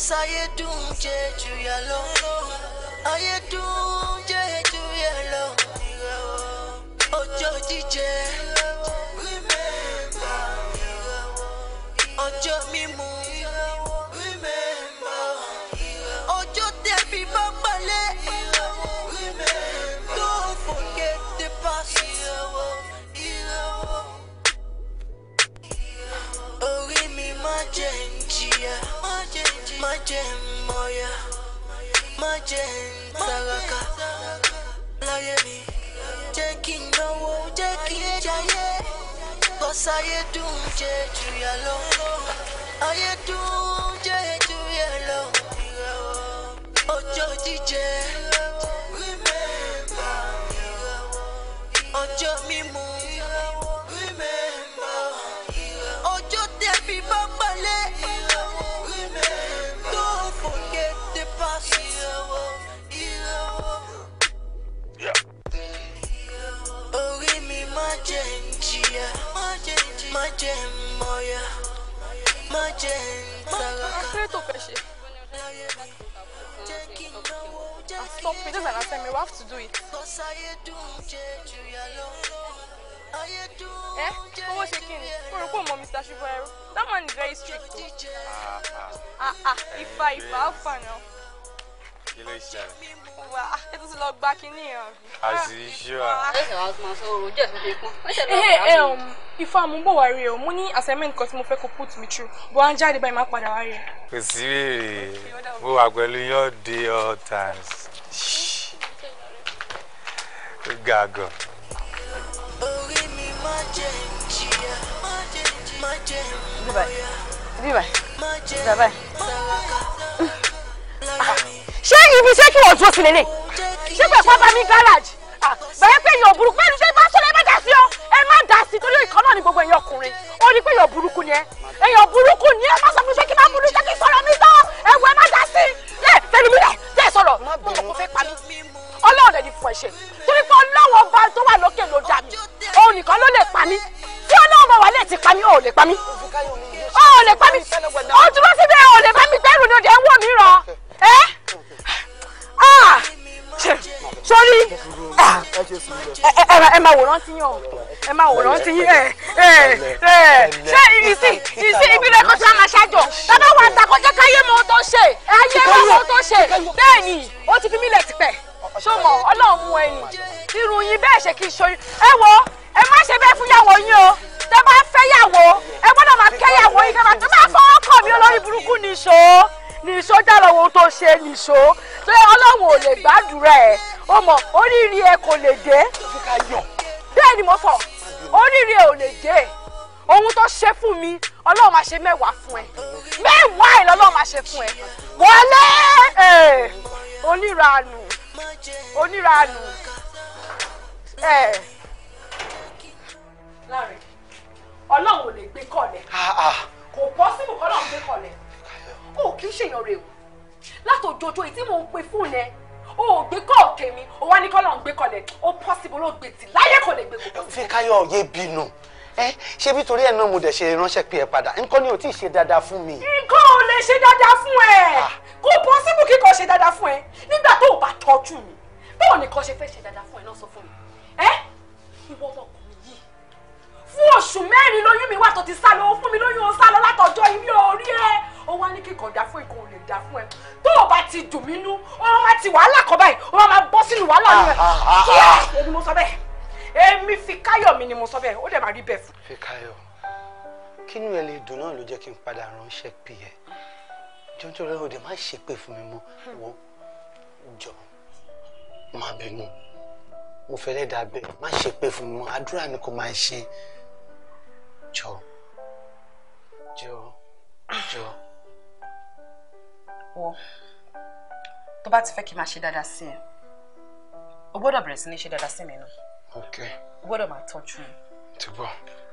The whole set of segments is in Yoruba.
Kọ́sáyé dùn jẹ́ jùyà lọ. Ayé dùn jẹ́ jùyà lọ. Ọjọ́ jíjẹ, ọjọ́ mímu, ọjọ́ tẹ̀bí bá balẹ̀. Don't forget the past. Orí mi má jẹ́ ń jìyà, má jẹ́ ń mọ̀yà, má jẹ́ ń tàràkà láyé mi. Jẹ́ kí n náwó, jẹ́ kí n jayé. Kọ́sáyé dùn jẹ́ jùyà lọ. Ayé dùn jẹ́ jùyà lọ. Ọjọ́ jíjẹ, ọjọ́ mímu, ọjọ́ tẹ̀bí bá balẹ̀. Don't forget the past. Orí mi má jẹ́ ń jìyà, má jẹ́ ń mọ̀yà, má jẹ́ ń tàràkà. Kí ló tó fẹ́ ṣe? Stop it, this is an assignment, we have to do it. Eh? Owó ṣe kí ni? Mo rò pé o mọ Mr. Shivaru. That man is very strict. Ah ah, Ifá Ifá, how far now? Kí ló ṣẹlẹ̀? Wà á, ẹ tún ti lọ gba kínní yẹn. As usual. Ifá, mo ń bọ̀ wá rí o, mo ní assignment kan tí mo fẹ́ kó put me through, bó à ń jáde báyìí má padà wá rí ẹ. Kò sí wèrè, mo wà pẹ̀lú yín day all times. Ó ga gan. Orí mi má jẹ́ ń jìyà, má jẹ́ ń mọ̀yà, má jẹ́ ń tàràkà láyé mi. Ṣé ibi iṣẹ́ kí wọ́n dúró sí lélẹ̀? Ṣé pé pápá mi garage? Bẹ́ẹ̀ pé èèyàn burúkú pẹ̀lú ṣé bá sọ̀rọ̀ ẹ má dá sí ọ, ẹ má dá sí torí ìkan náà ni gbogbo èèyàn ọkùnrin. Ó ní pé èèyàn burúkú ni ẹ, èèyàn burúkú ni ẹ, má sọ fún ṣé kí má burú ṣé kí sọ̀rọ̀ mi tán, ẹ wọ ẹ má dá sí. Ẹ fẹnu mi lẹ̀ tẹ́ sọ̀rọ̀, mo mọ̀ kó fẹ́ pa mí. Ọlọ́run lè ní fún ẹ ṣe, torí pé Ọlọ́run ọba tó wà lókè ló dá mi, òun nìkan ló lè pa mí. Tí Ọlọ́run bá wà lè ti pa mí, ò lè pa mí. Ò lè pa mí. Ó dúró síbẹ̀, ò lè bá mi gbẹ́rù ni ó dẹ̀ ń wò mí ràn. Ẹ́ ah sórí ẹ máa wòrán sí yín o, ẹ máa wòrán sí yín. Ẹ ẹ ẹ ṣé ìsì ìsì ibi rẹ kó tí a máa ṣájọ bàbá wa ta kọjá káyé mọ ohun tó ṣe, ayé mọ ohun tó ṣe. Bẹ́ẹ̀ ni ó ti fi mí lẹ̀ tipẹ́, ṣó mọ̀ Ọlọ́run mú ẹni irun yín bẹ́ẹ̀ ṣe kí n ṣorí. Ẹ wo ẹ má ṣe bẹ́ẹ̀ fún yàwó yín o, tẹ bá fẹ́ yàwó ẹ gbọ́dọ̀ máa kẹ́ yàwó yín, kẹ́ máa tó máa fọwọ́ kàn mí. Olórí burúkú nìṣó nìṣó jálọ wo tó ṣe nìṣó tó yẹ Ọlọ́run ò lè gbàdúrà ẹ̀, ó mọ̀ oríire ẹ kò lè dé. Bẹ́ẹ̀ ni mo sọ, oríire ẹ ò lè dé. Ohun tó ṣe fún mi Ọlọ́run máa ṣe mẹ́wàá fún ẹ, mẹ́wàá ẹ̀ lọ́lọ́run máa ṣe fún ẹ. Wọlé oníranù oníranù ẹ. Láàrin Ọlọ́run ò lè gbé kọ̀lẹ̀, kò pọ́sibù kọ́lọ́run gbé kọ̀lẹ̀. O kì í ṣèyàn rè o, látòjòjò èyí tí mò ń pe fóònù ẹ o ò gbé kọ́ tèmi, o wá ní kọ́lọ́run gbé kọ̀lẹ̀. O pọ́sibù ló gbé tì láyé kò lè gbé kò. Fíkáyọ̀ yé bínú ẹ, ṣé bí torí ẹ náà mo dẹ̀ ṣe ránṣẹ́ pé ẹ padà, nǹkan ni ò tí ì ṣe dáadáa fún mi. Nǹkan ò lè ṣe dáadáa fún ẹ, kò pọ́sibù kíkọ́ ṣe dáadáa fún ẹ nígbà tó o bá tọ́jú mi. Báwo nìkan ṣe fẹ́ ṣe dáadáa fún ẹ náà, sọ fún mi. Ẹ ìwọ ọmọkùnrin yìí, fún oṣù mẹ́rin lóyún mi wà tó ti sá lọ, ó fún mi lóyún ó sá lọ látọjọ́ ibi orí ẹ. Ó wá ní kíkọ̀ dá fún ìkọ̀ ò lè dá fún ẹ. Tó o bá ti dùn mí nú, ó máa ti wàhálà kan báyìí, ó máa bọ́ sínú wàhálà nínú ẹ. Kíá èmi mo sọ bẹ́ẹ̀, èmi Fíkáyọ̀ mi ni mo sọ bẹ́ẹ̀, ó dẹ̀ máa rí bẹ́ẹ̀ fún. Fíkáyọ̀, kínú ẹ lè dùn náà ló jẹ́ kí n padà ránṣẹ́ pè ẹ́. Jọ́njọ́ rẹ ò dẹ̀ má ṣépè fún mi mọ́, wọ́n jọ má bínú, mo fẹ́lẹ́ dà bẹ́ẹ̀, má ṣépè fún mi mọ́, àdúrà ni kò máa ṣe. Jọ jọ jọ. Wo tó bá ti fẹ́ kí n máa ṣe dáadáa sí ẹ, o gbọ́dọ̀ bẹ̀rẹ̀ sí ní ṣe dáadáa sí mi náà. Ok. O gbọ́dọ̀ máa tọ́jú mi. Ti bọ̀.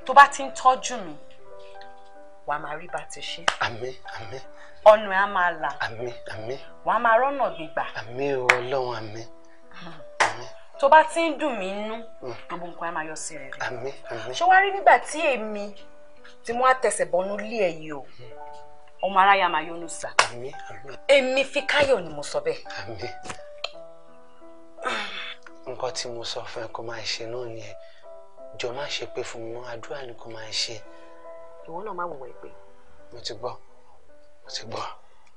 Tó bá ti ń tọ́jú mi, wàá máa rí bá ti ṣe. Àmín àmín. Ọ̀nà ẹ̀ á máa là. Àmín àmín. Wàá máa rọ́nà gbígbà. Àmín o Ọlọ́run àmín. Àmín. Tó bá ti ń dùn mí nú, gbogbo nǹkan á máa yọ sí rere. Àmín àmín. Ṣé wàá rí nígbà tí èmi tí mo á tẹsẹ̀ bọnú lé ẹ yìí o, Ọmọ aráyà máa yọ́nú sà. Àmín, àmín. Èmi Fíkáyọ̀ ni mo sọ bẹ́ẹ̀. Àmín. Nǹkan tí mo sọ fún ẹ kó máa ṣe náà nìyẹn. Jọ má ṣe pé fún mi mọ́, àdúrà ni kó máa ṣe. Ìwọ náà má wùwà ìpè. Mo ti gbọ́, mo ti gbọ́.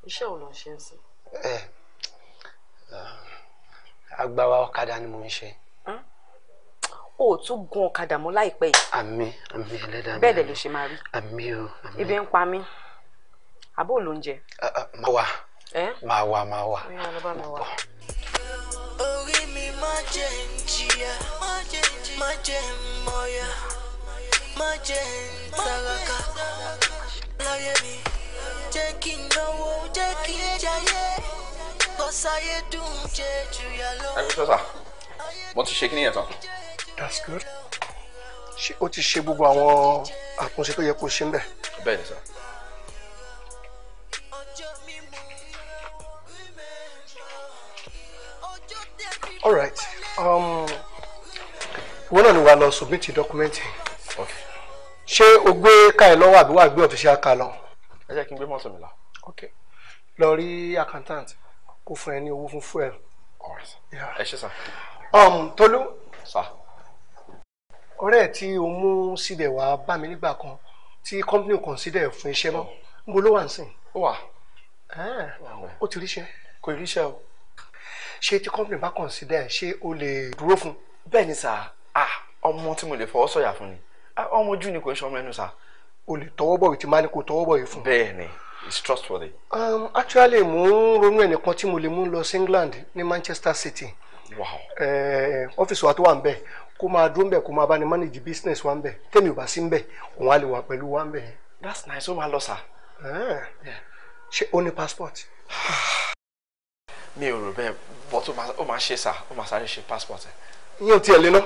Iṣẹ́ wo ló ń ṣe ń sìn? Ẹ agbára ọ̀kadà ni mo ń ṣe. O ò tún gun ọ̀kadà mọ́ láìpẹ́ yìí. Àmín, àmín ẹlẹ́dàá mi. Bẹ́ẹ̀ dẹ̀ ló ṣe máa rí. Àmín o, àmín. Ebi ń pa mí. Àbó ló ń jẹ? Máa wà, máa wà, máa wà. Orí mi má jẹ́ ń jìyà, má jẹ́ ń mọ̀yà, má jẹ́ ń tàràkà. Láyé mi, jẹ́ kí n náwó, jẹ́ kí n jayé, kọ́sáyé dùn jẹ́ jùyà lọ. Ẹ kú sọ́sà, mo ti ṣe kí nìyẹn tán. That's good. Ṣé o ti ṣe gbogbo àwọn àtúnṣe tó yẹ kó ṣe ń bẹ̀? Bẹ́ẹ̀ ni sir. All right. Ìwọ náà ni wàá lọ submit document. Okay. Ṣé o gbé ká ẹ lọ́wọ́ àbí wàá gbé official car lọ? Ẹ jẹ́ kí n gbé mọ́tò mi lọ. Okay. Lọ rí accountant kó fún ẹ ní owó fún fuel. All right. Yeah. Ẹ ṣé sir. Tolú. Sir. Ọ̀rẹ́ ẹ̀ tí o mú sílẹ̀ wá bá mi nígbà kan tí company consider fún iṣẹ́ mọ́, níbo ló wà nísìn? Ó wà. Ó ti ríṣẹ́. Kò ríṣẹ́ o. Ṣé tí company bá consider ṣé o lè dúró fún? Bẹ́ẹ̀ ni sir, ọmọ tí mo lè fọwọ́ sọ̀yà fún ni, ọmọ ojú ni kò ń ṣe ọmọ ẹnu sir. O lè tọwọ́ bọ̀wé tí máa ní kó tọwọ́ bọ̀wé fún. Bẹ́ẹ̀ ni, it's trustworthy. Actually, mo ń ronú ẹnìkan tí mo lè mú lọ sí England ní Manchester City. Wow. Ọ́fíìsì wa tó wà ń bẹ̀ kó máa dúró ń bẹ̀ kó máa bá ní manage business wa ń bẹ̀ tẹ́mi ò bá sí ń bẹ̀ òun á lè wà pẹ̀lú wa ń bẹ̀. That's nice, ó máa lọ sir. Ṣé o ní passport? Mi ò rò bẹ́ẹ̀, but ó máa ṣe sir, ó máa sáré ṣe passport ẹ̀. Ìyẹn ò tiẹ̀ lé ná.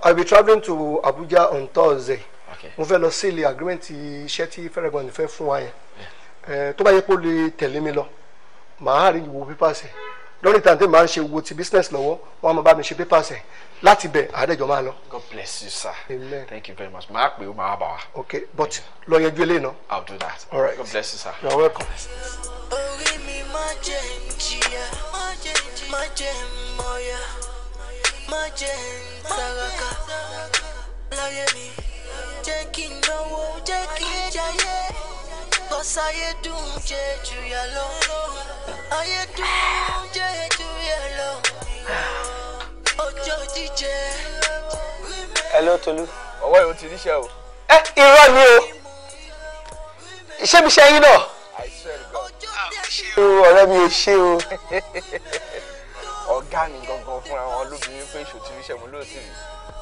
I'll be travelling to Abuja on Thursday. Okay. Mo fẹ́ lọ seal agreement iṣẹ́ tí Fẹ́rẹ̀gbọ́n fẹ́ fún wa yẹn. Tó bá yẹ kó lè tẹ̀lé mi lọ, màá rí ìwo papers ẹ̀. Lórí tàǹtẹ̀ máa ń ṣe wo ti business lọ́wọ́, wọ́n á máa bá mi ṣe papers ẹ̀. Láti bẹ̀, àádẹ́jọ́ máa lọ. God bless you, sir. Amen. Thank you very much. Màá pè ó máa bá wa. Okay, but lọ yanjú eléyìí náà. I'll do that. All right. God bless you, sir. You are welcome. Orí mi má jẹ́ ń jìyà, má jẹ́ ń mọ̀yà, má jẹ́ ń tàràkà. Láyé mi, jẹ́ kí n náwó, jẹ́ kí n jayé, kọ́sáyé dùn jẹ́ jùyà lọ. Ayé dùn jẹ́ jùyà lọ. Ọjọ́ jíjẹ. Hello, Tolú. Ọwọ́ yóò ti ríṣẹ́ o. Ẹ irọ́ ni o. Ṣé mi ṣe yín náà? I swear to God. Ṣé o ọ̀rẹ́ mi ò ṣe o? Ọ̀gá mi gangan fúnra wọn lóbìnrin pé ìṣòtí ríṣẹ́ mo lóòtì rí.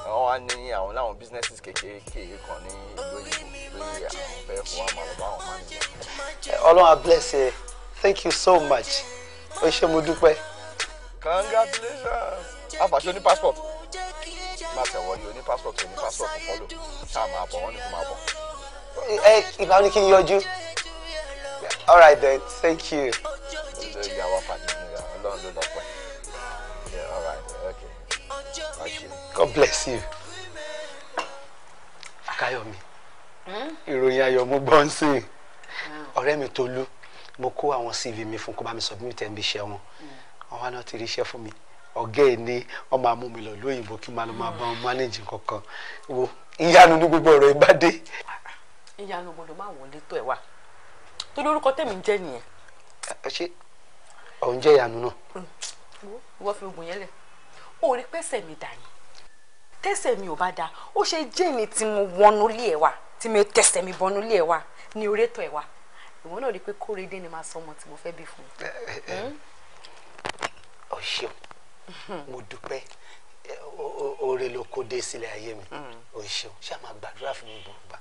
Àwọn wá ní àwọn láwọn businesses kékeré kan ní ìlú òyìnbó pé àwọn fẹ́ fún wa máa lọ bá àwọn manager. Ọlọ́run á bless ẹ. Thank you so much. O ṣé, mo dúpẹ́. Congratulations. Àfàṣe oní passport. Má tẹ̀wọ́ yìí oní passport oní passport kò fọ́lò. Ṣáà máa bọ̀ wọ́n ní kó máa bọ̀. Ẹ ìgbà wo ni kí n yọjú? All right then, thank you. Olórí àwọn pàdé ní Ọlọ́run ló lọ́pẹ́. Yeah, all right, okay. Okay. God bless you. Fíkáyọ̀mí, ìròyìn ayọ̀ mo gbọ́ ń sìn. Ọ̀rẹ́ mi Tolú, mo kó àwọn CV mi fún kó bá mi submit ẹ̀ ń bí iṣẹ́ wọn. Àwọn náà ti ríṣẹ́ fún mi. Ọ̀gá ẹ̀ ní wọ́n máa mú mi lọ lóyìnbó kí n máa lọ máa bá wọn manage kankan. Wo ìyanu ní gbogbo ọ̀rọ̀ ìbádé. Ìyanu gbọ́dọ̀ máa wọlé tó ẹ̀ wá. Torí orúkọ tèmi ń jẹ́ nìyẹn. Ṣé òun jẹ́ ìyanu náà? Ìwọ fi oògùn yẹn lẹ̀. O rí pẹ́sẹ̀ mi dà ní. Tẹ́sẹ̀ mi ò bá da, ó ṣe jẹ́ mi tí mo wọnú ilé ẹ̀ wá, tí mi tẹ̀sẹ̀ mi bọnú ilé ẹ̀ wá, ní orí ètò ẹ̀ wá. Ìwọ náà rí i pé Kóredé ni máa sọ ọmọ tí mo fẹ́ bí fún un. O ṣeun, mo dúpẹ́, oore ló kó dé sílẹ̀ ayé mi. O ṣeun, ṣé a máa gbàdúrà fún mi gbogbo?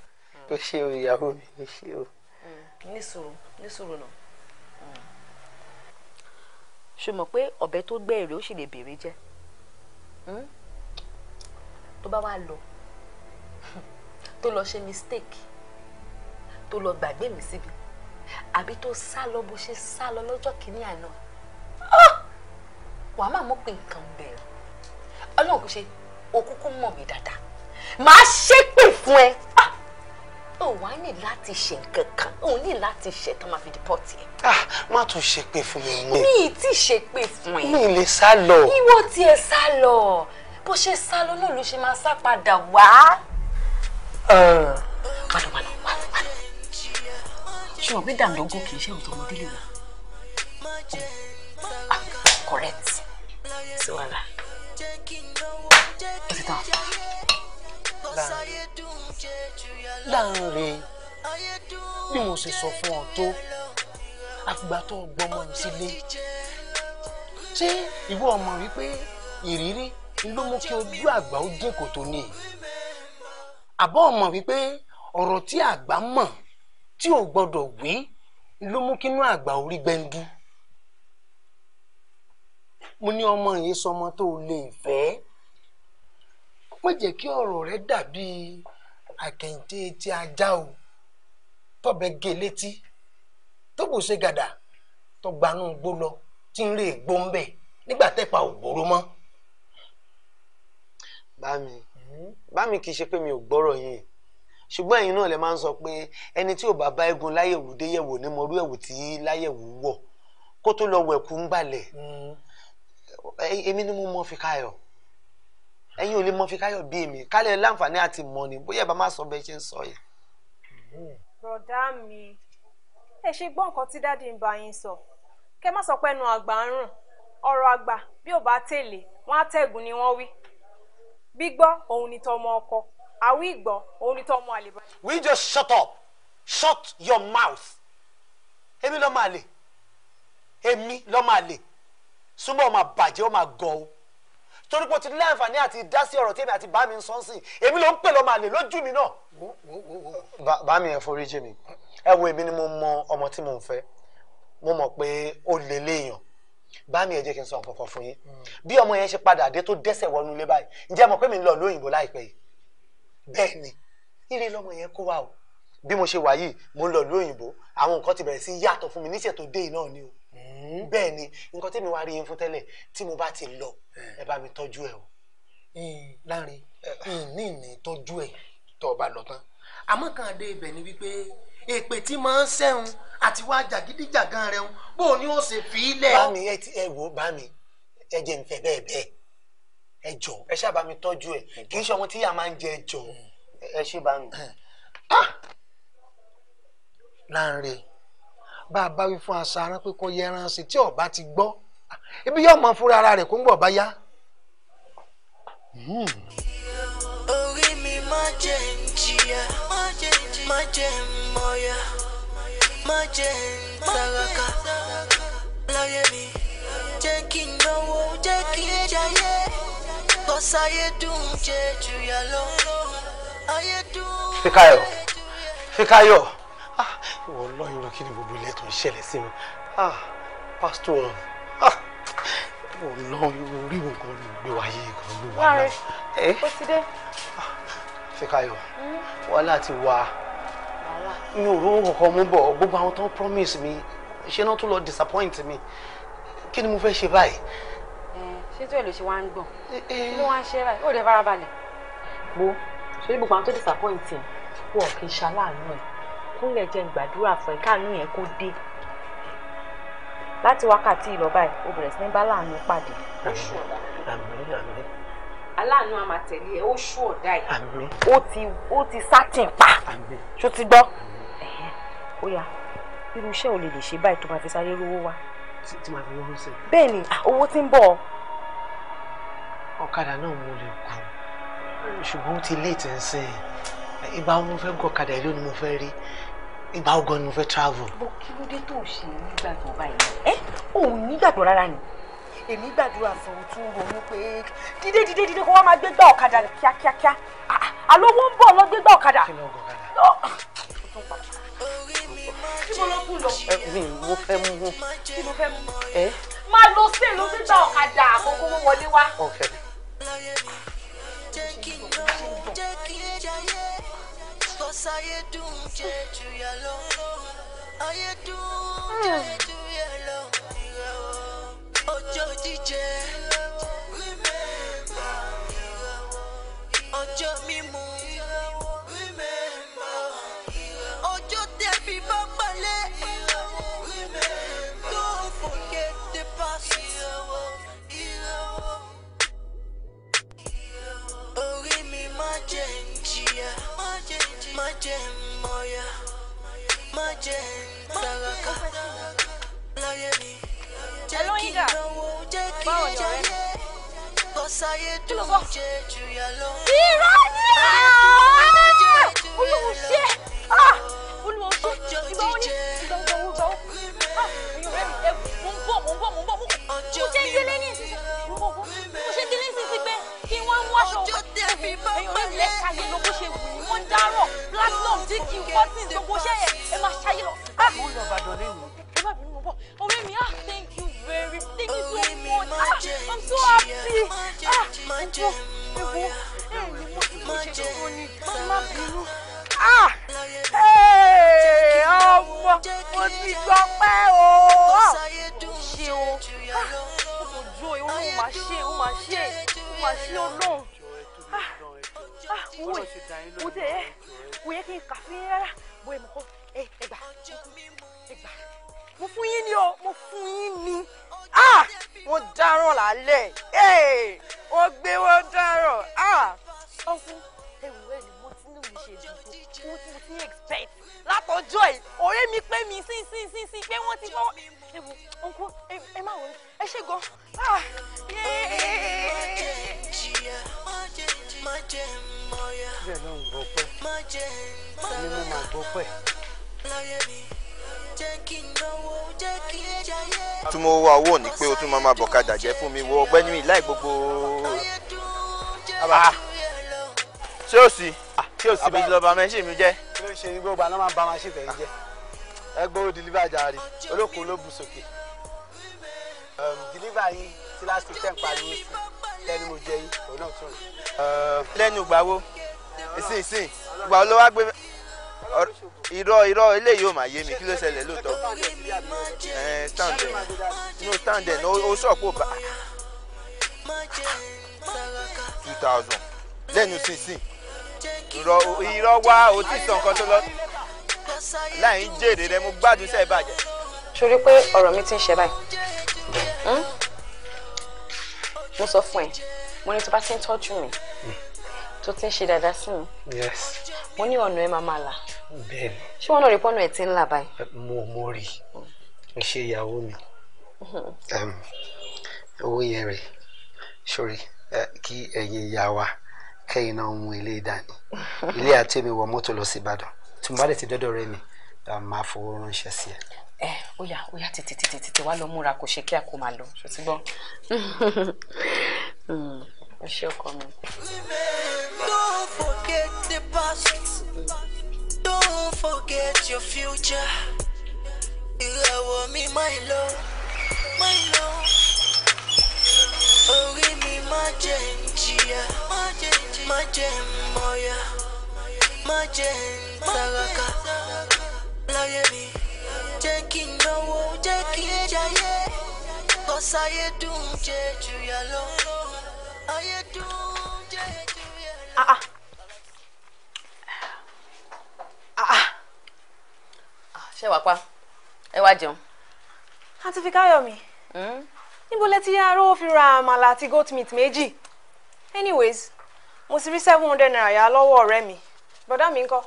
O ṣe o ìyàwó mi, o ṣe o. Ní sùúrù, ní sùúrù náà. Ṣé o mọ̀ pé ọ̀bẹ tó gbẹ́ èrè ó sì lè bèrè jẹ́? Tó bá wá lọ, tó lọ ṣe mistake, tó lọ gbàgbé mi síbi, àbí tó sá lọ bó ṣe sá lọ lọ́jọ́ kìíní àná, wàá máa mọ̀ pé nǹkan bẹ̀rẹ̀. Ọlọ́run kò ṣe òkúkú mọ̀ mí dáadáa, màá ṣépè fún ẹ. Ó wá ní láti ṣe nǹkan kan, ó ní láti ṣe tán máa fi deport ẹ. Ah, má tún ṣe pé fún mi mọ́. Mi ì tí ṣe pé fún ẹ. Mi lè sá lọ. Ìwọ tiẹ̀ sá lọ. Bó ṣe sá lọ náà ló ṣe máa sá padà wá. Wàlọ wàlọ wàlọ wàlọ. Ṣé o pé dàńdógó kì í ṣe òótọ́ ọmọdé lè wà? Correct. Sí wàhálà. Ó ti tán. Láàrin bí mo ṣe sọ fún ọ tó, àfìgbà tó gbọmọ mi sílé, ṣé ìwọ ọmọ wípé ìrírí ló mú kí ojú àgbà ó dín kòtò ni? Àbọ̀ ọmọ wípé ọ̀rọ̀ tí àgbà mọ̀ tí ò gbọdọ̀ wí ló mú kínú àgbà orí gbẹndu. Mo ní ọmọ yìí sọmọ tó lè fẹ́. Má jẹ́ kí ọ̀rọ̀ rẹ dàbí àkẹ́ǹtẹ́ tí ajá o tọ́bẹ̀ gé létí tó bò ṣe gàdà tó gbanú gbó lọ tí ń rè gbó ń bẹ̀ nígbà tẹ́pa ò gbòòrò mọ́. Bá mi kì í ṣe pé mi ò gbọ́rọ̀ yín, ṣùgbọ́n ẹ̀yin náà lè máa ń sọ pé ẹni tí ò bá bá eégún láyẹ̀wò dé yẹ̀wò ní mọ̀rú ẹ̀wù tí láyẹ̀wò wọ̀ kó tó lọ wẹ̀kú ń gbalẹ̀. Èmi ni mo mọ Fíkáyọ̀, ẹ̀yin ò lè mọ Fíkáyọ̀ bí èmi kálẹ̀ láǹfààní àti mọ̀ ni bóyá ẹ bá má sọ bẹ́ẹ̀ ṣe ń sọ yìí. Bọ̀dá mi, ẹ ṣe gbọ́ nǹkan tí dáàdì ń bá yín sọ. Kẹ́ má sọ pé ẹnu àgbà ń rùn, ọ̀rọ̀ àgbà bí ò bá tẹ̀lé wọ́n á tẹ̀gùn ni wọ́n wí. Gbígbọ́ òun ni tọmọ ọkọ, àwí ìgbọ́ òun ni tọmọ àlè. Will you just shut up? Shut your mouth. Èmi ló máa lè. Èmi ló máa lè. Súnmọ́ ọ máa bàjẹ́, ó máa gọ̀ o. Torí pé o ti láǹfààní àti dá sí ọ̀rọ̀ tí èmi àti bá mi ń sọ sí. Èmi ló ń pè lọ́mọ àlè lójú mi náà. Bá mi ẹ foríjì mi. Ẹ wo, èmi ni mo mọ ọmọ tí mo ń fẹ́. Mo mọ̀ pé ó lè léèyàn. Bá mi ẹ jẹ́ kí n sọ nǹkan kan fún yín. Bí ọmọ yẹn ṣe padà dé tó dẹ́sẹ̀ wọnú ilé báyìí, ǹjẹ́ ẹ mọ̀ pé mi ń lọ lóyìnbó láìpẹ́ yìí? Bẹ́ẹ̀ ni, ire lọmọ yẹn kó wá o. Bí mo ṣe wà yìí, mo ń lọ lóyìnbó, àwọn nǹkan ti bẹ̀rẹ̀ sí yàtọ̀ fún mi níṣẹ́ tó dé yìí náà ni o. Bẹ́ẹ̀ ni, nǹkan tí mi wá rí yín fún tẹ́lẹ̀, tí mo bá ti lọ, ẹ bá mi tọ́jú ẹ o. Láàrin ìní ìní tọ́jú ẹ̀ tó o bá lọ tán. Àmọ́ kan dé ibẹ̀ ni wípé èpè tí máa ń sẹ́hun àti wá jàgídíjàgan rẹ̀ ń bó o ní ó ṣe fi í lẹ̀. Bá mi ẹ wò, bá mi ẹ jẹ́ n fẹ́ bẹ́ẹ̀ bẹ́ẹ̀, ẹ jọ ẹ ṣáà bá mi tọ́jú ẹ, kì í ṣe ọmọ tí ìyá máa ń jẹ, ẹ jọ ẹ ṣe bá mi. Láàrin bá a bá wí fún aṣarán pé kó yẹran sí tí ọba ti gbọ́, ibi yóò mọ fúnra ara rẹ̀ kó ń bọ̀ bá yá. Orí mi má jẹ́ ń jìyà, má jẹ́ ń mọ̀yà, má jẹ́ ń tàràkà láyé mi. Jẹ́ kí n náwó, jẹ́ kí n jayé, kọ́sáyé dùn jẹ́ jùyà lọ. Ayé dùn. Fíkáyọ̀, Fíkáyọ̀, ah, ìwọ lọ́yìn lọ, kí ni gbogbo ilé tó ń ṣẹlẹ̀ sí mi? Ah, pásítọ̀, ah, ìwọ lọ́yìn orí nǹkan ló gbé wáyé kan ló wà náà. Ó ti dé. Fíkáyọ̀, wàhálà ti wà. Mi ò rówó kankan mú bọ̀, gbogbo àwọn tó ń promise mi ṣé náà tún lọ disappoint mi. Kí ni mo fẹ́ ṣe báyìí? Ṣé tó ẹ lè ṣe wá ń gbọ̀n? Kí ló wá ń ṣe báyìí? Ó dẹ̀ farabalẹ̀. Wo, ṣé gbogbo àwọn tó disappoint ẹ̀ wọ́n kì í ṣaláàánú ẹ̀. Kúnlẹ̀ jẹ́ n gbàdúrà fún ẹ káàánú yẹn kó dé. Láti wákàtí ìlọ báyìí, ó bẹ̀rẹ̀ sí ní bá láàánú pàdé. Àmín, àmín. Aláàánú a máa tẹ̀lé ẹ, ó ṣú ọ̀dà ẹ̀. Àmín. Ó ti sátìn pa. Ṣó ti gbọ́? Ó yá, irú iṣẹ́ ò lè lè ṣe báyìí tó máa fi sáré rówó wá. Tí máa fi rówó sí. Bẹ́ẹ̀ ni, owó tí ń bọ̀. Ọ̀kadà náà mo lè gùn, ṣùgbọ́n ó ti late ń sìn. Ìgbà wo mo fẹ́ gùn ọ̀kadà, ìlú ni mo fẹ́ rí, ìgbà wo gan ni mo fẹ́ travel. Bó kí ló dé tó ṣe nígbàgbọ́ báyìí? Ẹ ò nígbàgbọ́ rárá ni. Èmi gbàdúrà fún un tún ronú pé dídé dídé dídé kó wá máa gbégbá ọ̀kadà kíákíákíá. Àlówó ń bọ̀ lọ gbégbá ọ̀kadà. Kí ló ń gùn ọ̀kadà? Kí ló kún lọ? Mi mo fẹ́ mú. Kí ló fẹ́ mú? Máa lọ sí èlò gbégbá ọ̀kadà àkókò wọlé wá. Okay. Jẹ́ kí n náwó, jẹ́ kí n jayé, kọ́sáyé dùn jẹ́ jùyà lọ. Ayé dùn jẹ́ jùyà lọ. Ọjọ́ jíjẹ, ọjọ́ mímu, remember. Báwo ni ọ̀rẹ́ mi? Kọ́sáyé dùn jẹ́ jù yà lọ. Irọ́ ni Olúwo ṣe Olúwo ṣe ìgbà wo ni ìgbà wo ìgbà wo ẹ̀yin ọ̀rẹ́ mi ẹ mò ń bọ̀ mò ń bọ̀ mò ń bọ̀ mo ṣe ń délé ní ìsinsìnyí mo ṣe ń délé ní ìsinsìnyí pé kí wọ́n mú aṣọ ẹ̀yin ọ̀rẹ́ mi ẹ ṣayé lọ bó ṣe wù yín wọ́n ń dárọ̀ platinum dk fourteen gbogbo ṣẹ́ yẹn ẹ máa ṣayé lọ. Mo ń lọ Ìbàdàn lẹ́nu. Ẹ má bínú mo bọ̀ ọ̀rẹ́ mi thank you very thank you so much I'm so happy mo ewo ẹ ní mo ti mo ṣe tó ní má bínú. Ọmọ mo ti gbọ́ pẹ́ o ṣe o kò jó e olóhùn máa ṣe ó máa ṣe ó máa ṣe olóhùn wo wo tẹ ẹ wo yẹ kí n kà fún yín rárá bó ẹ mọ̀ kọ́ ẹ gbà ẹ gbà mo fún yín ni o mo fún yín ni wọ́n dáràn lálẹ́ wọ́n gbé wọ́n dáràn ọkùn ewu ẹ ni mo ti ní mi ṣe dùn tó owó tí mo ti ń expect látọjọ́ yìí ọ̀rẹ́ mi pé mi sí sí sí sí pé wọ́n ti fọwọ́ ewu ọkùn ẹ má wọlé ẹ ṣe gan. Bẹ́ẹ̀ náà ń gbọ́ pẹ́ mi mo máa gbọ́ pẹ́. Tún mo wá owó ní pé o tún máa máa bọ̀kadà jẹ́ fún mi wo ọgbẹ́ni mi láì gbogbo. Ṣé o sì ṣé o sì bí lọ́ba mẹ́ṣìn mi jẹ́. Kí ló ń ṣe ní gbogbo àná máa ń ba machine tẹ̀yìn jẹ́ ẹ gbọ́ deliver jàre olóko ló bù sókè deliver yín tí last week ten pariwo sí lẹ́nu mo jẹ yín òun náà tún rìn. Lẹ́nu ìgbà wo ìsìn ìsìn ìgbà wo ló wá gbé irọ́ irọ́ eléyìí ò máa yé mi kí ló ṣẹlẹ̀ lóòótọ́ stand there no stand there no o sọ pé o bá 2000 lẹ́nu sísìn irọ́ irọ́ wá o ti sọ nǹkan tó lọ láì ń jèrè rẹ mo gbádùn sẹ́ẹ̀ bàjẹ́. Ṣorí pé ọ̀rọ̀ mi ti ń ṣe báyìí mo sọ fún ẹ mo ní tó bá ti ń tọ́jú mi tó ti ń ṣe dáadáa sí mi mo ní ọ̀nà ẹ máa máa là. Bẹ́ẹ̀ni. Ṣé wọn náà rí pọ́nà ẹ̀ tí ń là báyìí. Mo rí i ṣe ìyàwó mi owó yẹn rè sórí kí ẹ̀yin ìyá wa kẹ́yìn náà mú ilé ìdání ilé àti èmi wọ mọ́tò lọ sí Ìbàdàn tí mo bá dẹ̀ ti dọ́dọ̀ rẹ mi máa fowó ránṣẹ́ sí ẹ. Ẹ ó yá ó yá tètè tètè tètè wá lọ múra kò ṣe kí a kò máa lọ ṣó ti gbọ́. Ó ṣe ọkọ mi. Don't forget the past. Don't forget your future. Ìràwọ̀ mi my love, my love. Orí mi má jẹ́ n jìyà, má jẹ́ n mọ̀yà, má jẹ́ n tàràkà. Láyé mi, jẹ́ kí n náwó, jẹ́ kí n jayé. Kọ́sáyé dùn jẹ́ jùyà lọ. Ayé dùn jẹ́ jùyà lọ. Ṣé wàá pa ẹ wá jẹun. Àǹtí Fíkáyọ̀mí níbo lẹ ti yá rówó fi ra àmàlà àti goat meat méjì? Anyways, mo ti rí 700 naira yá lọ́wọ́ ọ̀rẹ́ mi. Bọ̀dá mi ńkọ́?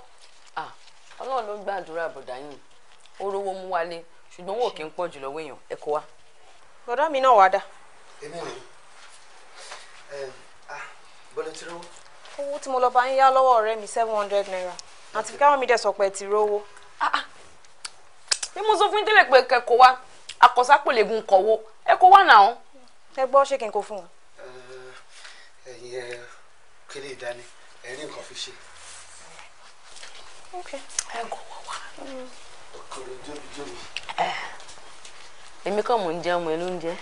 Ọlọ́run ló gbàdúrà bọ̀dá yìí ó rówó mú wálé ṣùgbọ́n owó kì í pọ̀ jù lọ́wọ́ èèyàn ẹ kó wá. Bọ̀dá mi náà wá dà. Èmi ni bọ́lá ti rówó. Owó tí mo lọ bá ń yá lọ́wọ́ ọ̀rẹ́ mi 700 naira. Àǹtí Fíkáyọ̀mí dẹ̀ sọ pé ẹ ti rówó. Bí mo sọ fún yín tẹ́lẹ̀ pé kẹ́kọ̀ọ́ wá akọ̀sápò lè gun kọ̀wó ẹ kó wá náà. Ẹ gbọ́ ṣé kí n kó fún wọn. Ẹ̀yin ẹ kéré ìdání ẹ̀rí nǹkan fi ṣe. Ẹ kò wá wá. Ọkùnrin jóbi jóbi. Èmi kàn mò ń jẹun ọmọ ẹ ló ń jẹ.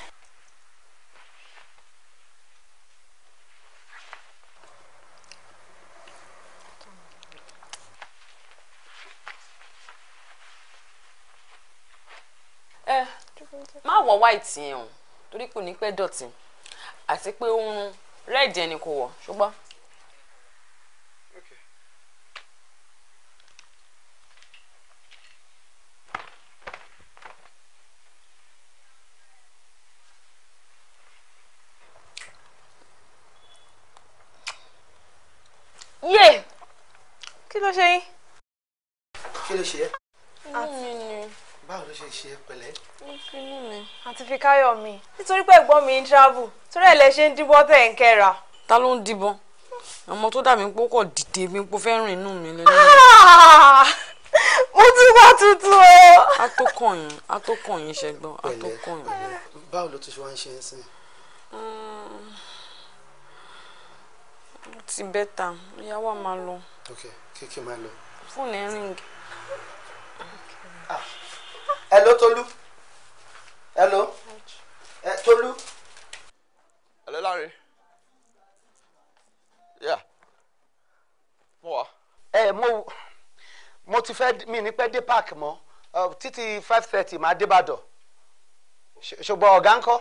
Ẹ má wọ white yẹn o torí kò ní pẹ́ dọ̀tí àti pé oorun red yẹn ni kò wọ̀ ṣùgbọ́n. Yé! Kí ló ṣe yín? Kí ló ṣe ẹ́? Inú mi ni. Báwo ló ṣe ṣe ń ṣe é pẹ̀lẹ́. Inú mi àti Fikáyọ̀ mi nítorí pé ẹ̀gbọ́n mi ń travel torí ẹ̀ lẹ ṣe ń díbọ́n tẹ̀ ń kẹ́ra. Ta ló ń díbọ́n? Ọmọ tó dà mí pé ó kọ̀ dìde mi pé ó fẹ́ rìn inú mi lẹ́nu. Mo tún wá tuntun o. A tó kàn yín ṣẹgbọ́n, a tó kàn yín. Báwo ló tún ṣe wá ń ṣe ń sìn? Ó ti bẹ́tà, ìyá wa máa lọ. Ok, kíkì máa lọ. Fóònù ẹ̀ ríǹgì. Hello Tolú. Hello. Tolú. Hello Lanre. Yeah. Mo wà. Ẹ mo ti fẹ́ mi ní pẹ́ dé park mọ́ títí 5:30 máa dé Ìbàdàn. Ṣùgbọ́n ọ̀gá ńkọ́.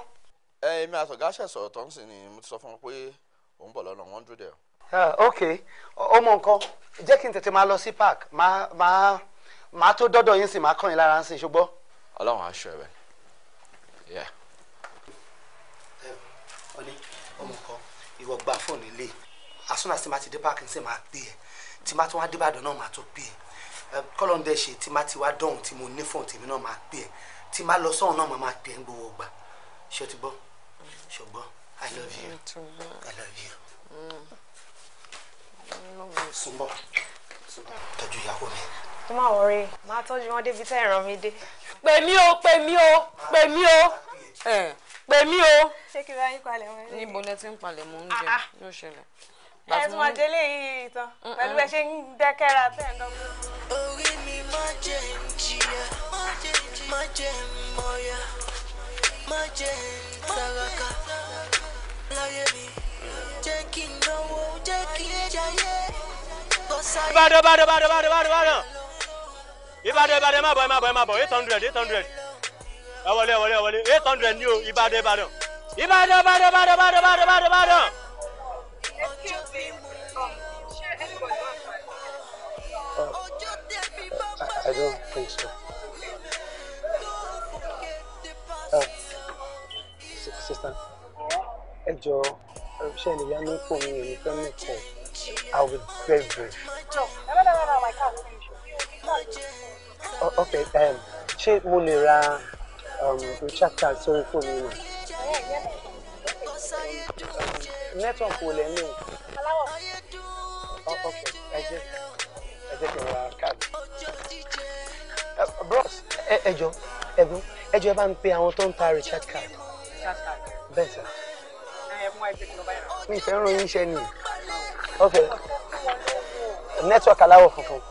Ẹ èmi àtọ̀gá ṣẹ̀ sọ̀rọ̀ tó ń sìn ni mo ti sọ fún wọn pé òun bọ̀ lọ́nà wọ́n ń dúró dẹ̀. Ok, ó mọ nǹkan jẹ́ kí n tètè máa lọ sí park máa tó dọ́dọ̀ yín sì máa kàn yín lára ń sìn ṣùgbọ́n. Ọlọ́run á ṣọ́ ẹ bẹ́ẹ̀. Yeah. Ọní ọmọ kan ìwọ gba fóònù ilé as soon as tí máa ti dé park ń sìn máa pè é tí máa tún wá dé Ìbàdàn náà máa tún pè é kọ́lọ́ndẹ̀ ṣe tí máa ti wá dọ̀hún tí mo ní fóònù tèmi náà máa pè é tí máa lọ sọ́hún náà máa pè é ń gbowó gbà ṣé o ti gbọ́ ṣùgbọ́n I love you I love you. Súnbọ̀ tọ́jú ìyàwó mi. Tó má wọrí, máa tọ́jú wọn débi tẹ́ ìran mi dé. Pè mí o, pè mí o, pè mí o, pè mí o. Ṣé kí n bá yín palẹ̀ mọ́? Níbo lẹ ti ń palẹ̀ mọ́ oúnjẹ yóò ṣẹlẹ̀. Ẹ tún máa délé yìí tán pẹ̀lú ẹ ṣe ń dẹ́kẹ́ra tẹ́ ń dọ́gbọ́n. Orí mi má jẹ́ ń jìyà, má jẹ́ ń mọ̀yà, má jẹ́ ń tàràkà láyé mi, jẹ́ kí n náwó, jẹ́ kí n jayé. Ìbàdàn Ìbàdàn Ìbàdàn Ìbàdàn Ìbàdàn Ìbàdàn Ìbàdàn ẹ má bọ̀ ẹ má bọ̀ ẹ má bọ̀ 800 800 ẹ wọlé ẹ wọlé ẹ wọlé 800 ní o Ìbàdàn Ìbàdàn Ìbàdàn Ìbàdàn Ìbàdàn Ìbàdàn Ìbàdàn Ìbàdàn. I don't think so. Sister, ẹ jọ̀ọ́ ṣé ẹ lè yá mi fún mi ní fẹ́ mi kọ̀? I'll be very brief. Okay, ṣé mo lè ra recharge card sórí fóònù mi? Network wo lẹ ní? Okay, ẹ jẹ́ kí n ra card. Bros, ẹ jọ̀ọ́, ẹ̀gbọ́n, ẹ jọ̀ọ́ ẹ bá ń pe àwọn tó ń ta recharge card. Bẹ́ẹ̀ sà. Mi ìfẹ́ ń ròyìn iṣẹ́ ni. Okay, network aláwọ̀ funfun.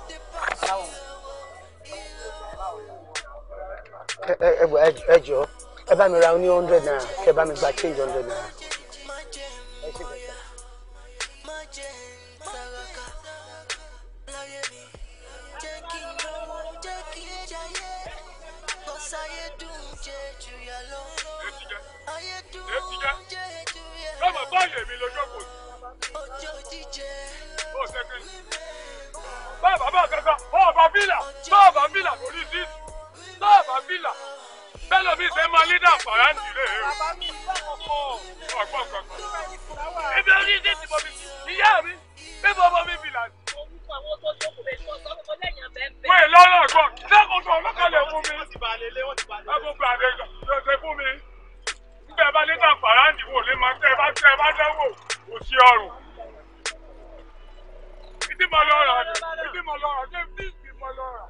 Ẹ jọ̀ọ́, ẹ bá mi ra ní 100 naira, kẹ bá mi gba change 100 naira. Ẹ ṣe bẹ́ẹ̀ sà. Lọ́mọ báyìí mi lójó kò sí. Ó ṣe kí ni? Bàbá bá kankan, bàbá bílà, bàbá bílà lórí síìtì, bàbá bílà. Bẹ́ẹ̀ lómi ṣe máa ní dàpàrà nílé rẹ̀. Ọ̀gbọ́n kankan. Ibi orí síìtì mo fi ìyá mi, bí mo bọ́ mi bìlà. Wọ́n ì lọ́rọ̀ gbọ́, ṣé kò sọ ọlọ́kàlẹ̀ fún mi? Ẹ kò gbàdé ṣe fún mi. Bẹ́ẹ̀ bá létà fàráǹdì wò lè máa tẹ́ ẹ bá dánwò kò sí ọrùn. Ìdí mo lọ rà ìdí mo lọ rà ṣé ìdí mo lọ rà.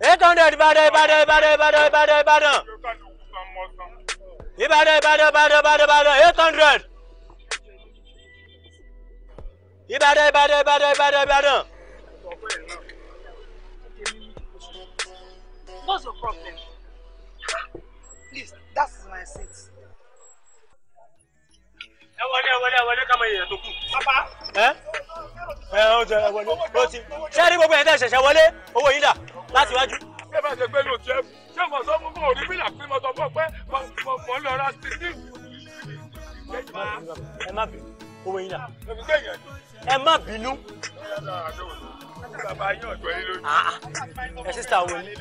800 Ìbàdàn Ìbàdàn Ìbàdàn Ìbàdàn Ìbàdàn Ìbàdàn Ìbàdàn Ìbàdàn Ìbàdàn Ìbàdàn Ìbàdàn 800 Ìbàdàn Ìbàdàn Ìbàdàn Ìbàdàn Ìbàdàn. What's your problem? Please, that's my seat. Ẹ wọlé ẹ wọlé ẹ wọlé ká mọ èèyàn tó kù. Bàbá. Ẹ ẹ ó jẹ ẹ wọlé ó ti. Ṣé ẹ rí gbogbo ẹ̀ tẹ́ ṣẹ̀ṣẹ̀ wọlé owó yín dà láti wájú. Ṣé bá ṣe pé ló tiẹ̀ ṣé mo sọ fún òní bílà pé mo sọ fún ọ pé mo ń lọ ra títí. Ẹ má bínú owó yín dà. Ẹ má bínú. Bàbá yín ọ̀dọ́ yín lójú. Ẹ sísá wo ni.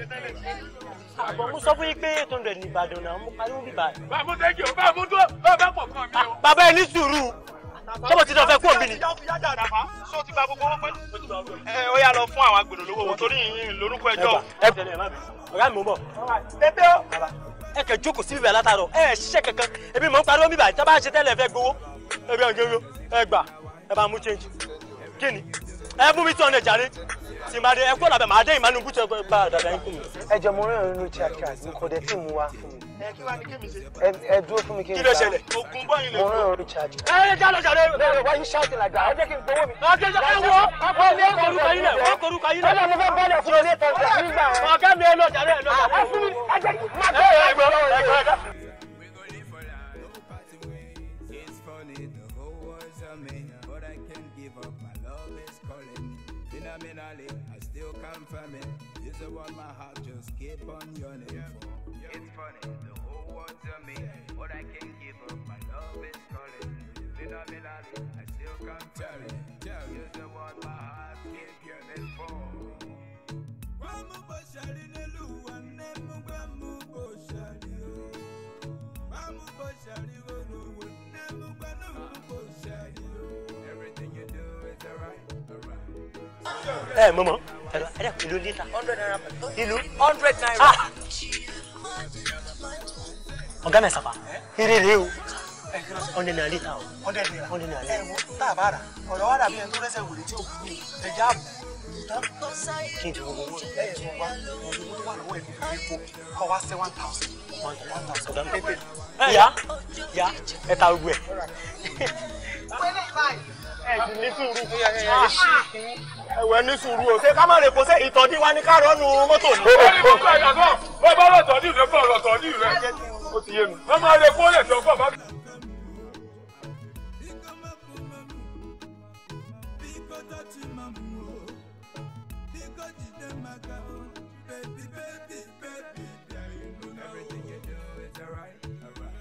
Àbọ̀ mo sọ fún yín pé 800 ní Ìbàdàn náà mo pariwo bíbá. Bàbá tẹ́kì o, bàbá tó bàbá pọ̀ kan mi o. Bàbá ẹ ní sùúrù. Ṣé mo ti dán fẹ́ kú òbí ni. Ṣé o ti gba gbogbo owó pé? Ẹ ó yá lọ fún àwọn agbèrò lówó wọn torí ìyìn lórúkọ ẹjọ́. Ẹ ọ̀gá mi ò bọ̀. Tètè o. Ẹ kẹ jókòó sí bíbẹ̀ látàárọ̀ ẹ ṣiṣẹ́ kankan èmi mò ń pariwo bíbà tí a bá ṣe tẹ́lẹ̀ fẹ́ gbowó. Ẹ bí ọ̀gẹ́ ẹ gbà ẹ bá mú change. Kí ni? Ẹ mú mi 200 jàre. Tí màá dé ẹ kó làbẹ̀ màá dé ìmánu bùtù ẹ gba dàda yín kú mi. Ẹ jọ mo rán ìrìn recharge card mi kò dé tí mo wá fún mi. Ẹ kí wàá ní kémi ṣe. Ẹ dúró fún mi kí n gbà. Kí ló ṣẹlẹ̀? Ogun bọ́yìn lè mo rán ìrìn recharge. Ẹ ẹ já lọ jàre. Bẹ́ẹ̀ni why you shouting like that? Ẹ jẹ́ kí n gbowó mi. Ọ̀gá ẹ wo wọ́n korúkọ yín lẹ̀ wọ́n korúkọ yín lẹ̀. Ọlọ́run mo fẹ́ bọ́lẹ̀ fún mi ní ìtàn nígbà. Ọ̀gá mi ẹ lọ jàre ẹ lọ jàre. Ẹ fún mi ẹ jẹ́ kí n má Ẹ ẹ gbọ́ ẹ gbọ́ ẹ gbọ́. It's funny, the whole world's on me, but I can't give up. My love is calling. Phenomenally, I still confirm it. You're the one my heart just keep on yearning for. It's funny, the whole world's on me, but I can't give up. My love is calling. Phenomenally, I still confirm it. You're the one my heart keep yearning for. Everything you do is alright, alright. Ẹ mọ̀mọ́ ẹ dẹ́ ìlú lítà. 100 naira. Ìlú. 100 naira. Ọ̀gá mi sàfà. Eré rèé o. 100 naira lítà o. 100 naira. 100 naira lítà. Ẹ wo tá a bá rà ọ̀rọ̀ wa dàbí ẹni tó rẹ́sẹ̀ wèrè tí ò kú ní ẹja àbò. Kí n ti gbogbo owó. Ẹ ẹ wá owó tó wà lọ́wọ́ ẹ̀ ní epo kọ́ wá sí 1000. 1000. Ọ̀gá mi. Ìyá ìyá ẹ ta gbogbo ẹ̀. Ẹ ti ní sùúrù. Ẹ̀wẹ̀ ní sùúrù o. Ṣé ká má lè kó ṣe ìtọ́jú wa ní ká rọ́ọ̀nù mọ́tò ní. Ó ní mọ́tò ẹ̀dá náà wọ́n bá lọ tọ́jú rẹ̀ fún ọ̀rọ̀ tọ́jú rẹ̀. Ó ti yé mi. Wọ́n máa lè kó lè tí ọkọ̀ bá. Everything you do is alright, alright.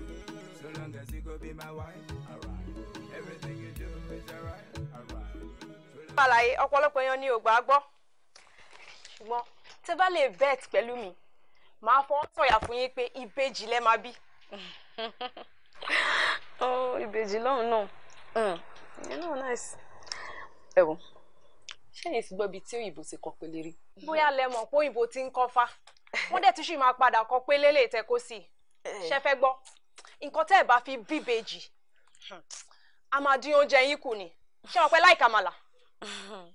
So long as you go be my wife, alright. Everything you do is alright, alright. Àlàyé ọ̀pọ̀lọpọ̀ èèyàn ni ò gbà gbọ́. Ṣùgbọ́n tẹ́ bá lè bet pẹ̀lú mi, màá fọwọ́ sọ̀yà fún yín pé ìbejì lẹ máa bí. Oh, ìbejì lọ́hùn náà. Ìyẹn náà nice. Ẹ wo, ṣé ẹ̀yin ti gbọ́ ibi tí òyìnbó ti kọ pélé rí? Bóyá lẹ mọ̀ pé òyìnbó ti ń kọ́fá. Wọ́n dẹ̀ tún sì máa padà kọ pélé lè tẹ́ kó sí i. Ṣé fẹ́ gbọ́? Nǹkan tẹ́ ẹ̀ bá fi bí ìbejì, a máa dín oúnjẹ yín kù ni. Ṣé wọn pẹ́ láìka màlà?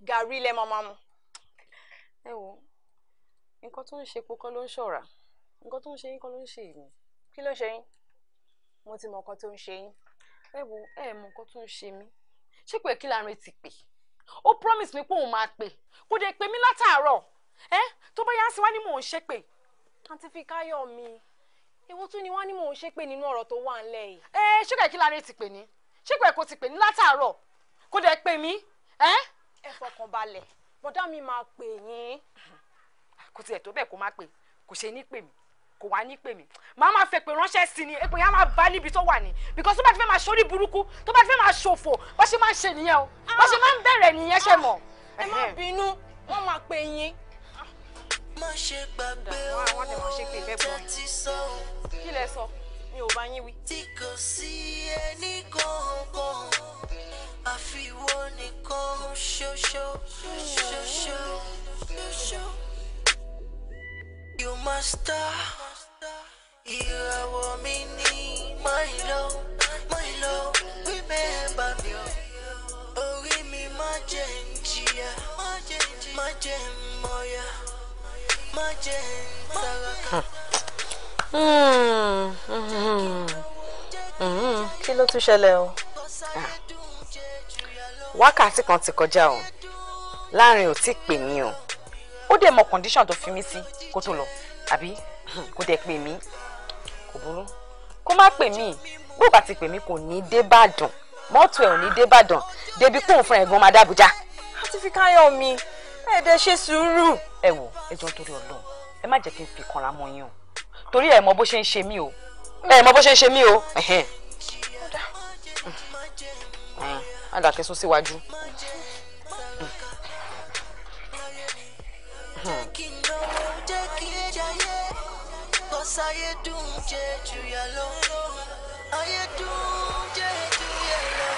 Gàrí lẹ máa máa mu. Ẹ wo, nǹkan tó ń ṣe epo kọ́ ló ń ṣọ̀rà. Nǹkan tó ń ṣe yín kọ́ ló ń ṣe èmi. Kí ló ṣe yín? Mo ti mọ nǹkan tó ń ṣe yín. Ẹ wo, ẹ mọ nǹkan tó ń ṣe mí. Ṣé pé kí Lanre ti pè? Ó promise mi pé òun máa pè. Kò dé pè mí látàárọ̀. Ẹ tó bá yá sí wá ní mò ń ṣe pè. Àǹtí Fikáyọ̀ mi, èwo tún ni wá ní mò ń ṣe pé nínú ọ̀rọ̀ tó wà ńlẹ̀ yìí. Ẹ ṣé pé kí Lanre ti pè ní? Ṣé pé kò ti pè ní látàárọ̀? Kò dé pè mí. Ẹ Ẹ fọkàn balẹ̀, bọ̀dá mi máa pè yín. Kò tiẹ̀ tó bẹ́ẹ̀ kó má pè, kò ṣe ní pè mí, kò wá ní pè mí. Màá máa fẹ́ pè ránṣẹ́ sí ni, èpè yẹn á máa bá níbi tó wà ní. Because tó bá ti fẹ́ máa ṣorí burúkú, tó bá ti fẹ́ máa ṣòfò, bó ṣe máa ń ṣe nìyẹn o. Bó ṣe máa ń bẹ̀rẹ̀ nìyẹn ṣe mọ̀. Ẹ má bínú, wọ́n máa pè yín. Má ṣe gbàgbé Wọ́n tẹ̀ máa ṣe pé ìfẹ́ ohun gbọ́. tẹ́ ti sọ Kí lẹ sọ? Mi ò bá yín wí. tí kò sí ẹnì kankan àfiwọ́ nìkan ṣoṣo ṣoṣo ṣoṣo. You must star, ìràwọ̀ mi ní my love, my love, remember me. Orí mi má jẹ́ ń jìyà, má jẹ́ ń mọ̀yà, má jẹ́ ń tàràkà. Kí ló tún ṣẹlẹ̀ o? Wákàtí kan ti kọjá o. Láàrin ò tí pè mí o. Ó dẹ̀ mọ condition tó fi mí sí kó tó lọ. Àbí kò dẹ̀ pè mí. Kò burú. Kó má pè mí. Bó bá ti pè mí kò ní dé Bàdàn. Mọ́tò ẹ̀ ò ní dé Bàdàn. Débi pé òun fúnra ẹ̀ gan máa d'Àbújá. Àǹtí Fikáyọ̀ mi, ẹ dẹ̀ ṣe sùúrù. Ẹ wò, ẹ jọ̀ọ́ nítorí Ọlọ́run. Ẹ má jẹ́ kí n fi kanra mọ́ yín o. Torí ẹ mọ bó ṣe ń ṣe mí o. Ẹ mọ bó ṣe ń ṣe mí o. Ẹ̀hẹ́n. Má dàkẹ́ sún síwájú. Jẹ́ kí n náwó, jẹ́ kí n jayé, 'cause ayé dùn jẹ́ jù yà lọ. Ayé dùn jẹ́ jù yà lọ.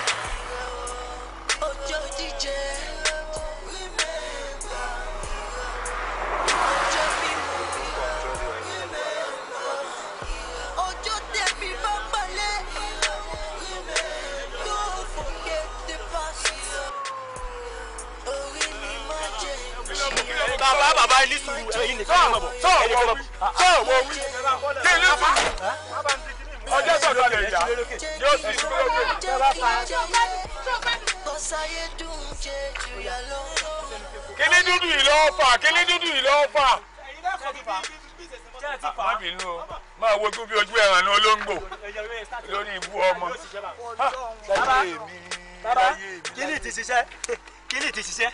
Ẹ ní sùúrù, ẹ̀yin nìkan ẹ má bọ̀. Ẹ̀yin nìkan má bọ̀. Sọ wọ wí. Kí ni sùúrù? Ọjọ́ sọ̀rọ̀ lè yá. Yóò sì dúró gbé. Kíní dúdú yìí lọ́ọ́ fà, kíní dúdú yìí lọ́ọ́ fà. Má bínú o, máa wojú bí ojú ẹran ní olóńgbò lórí ibú ọmọ. Bàbá, kíní ti ṣiṣẹ́? Kíní ti ṣiṣẹ́?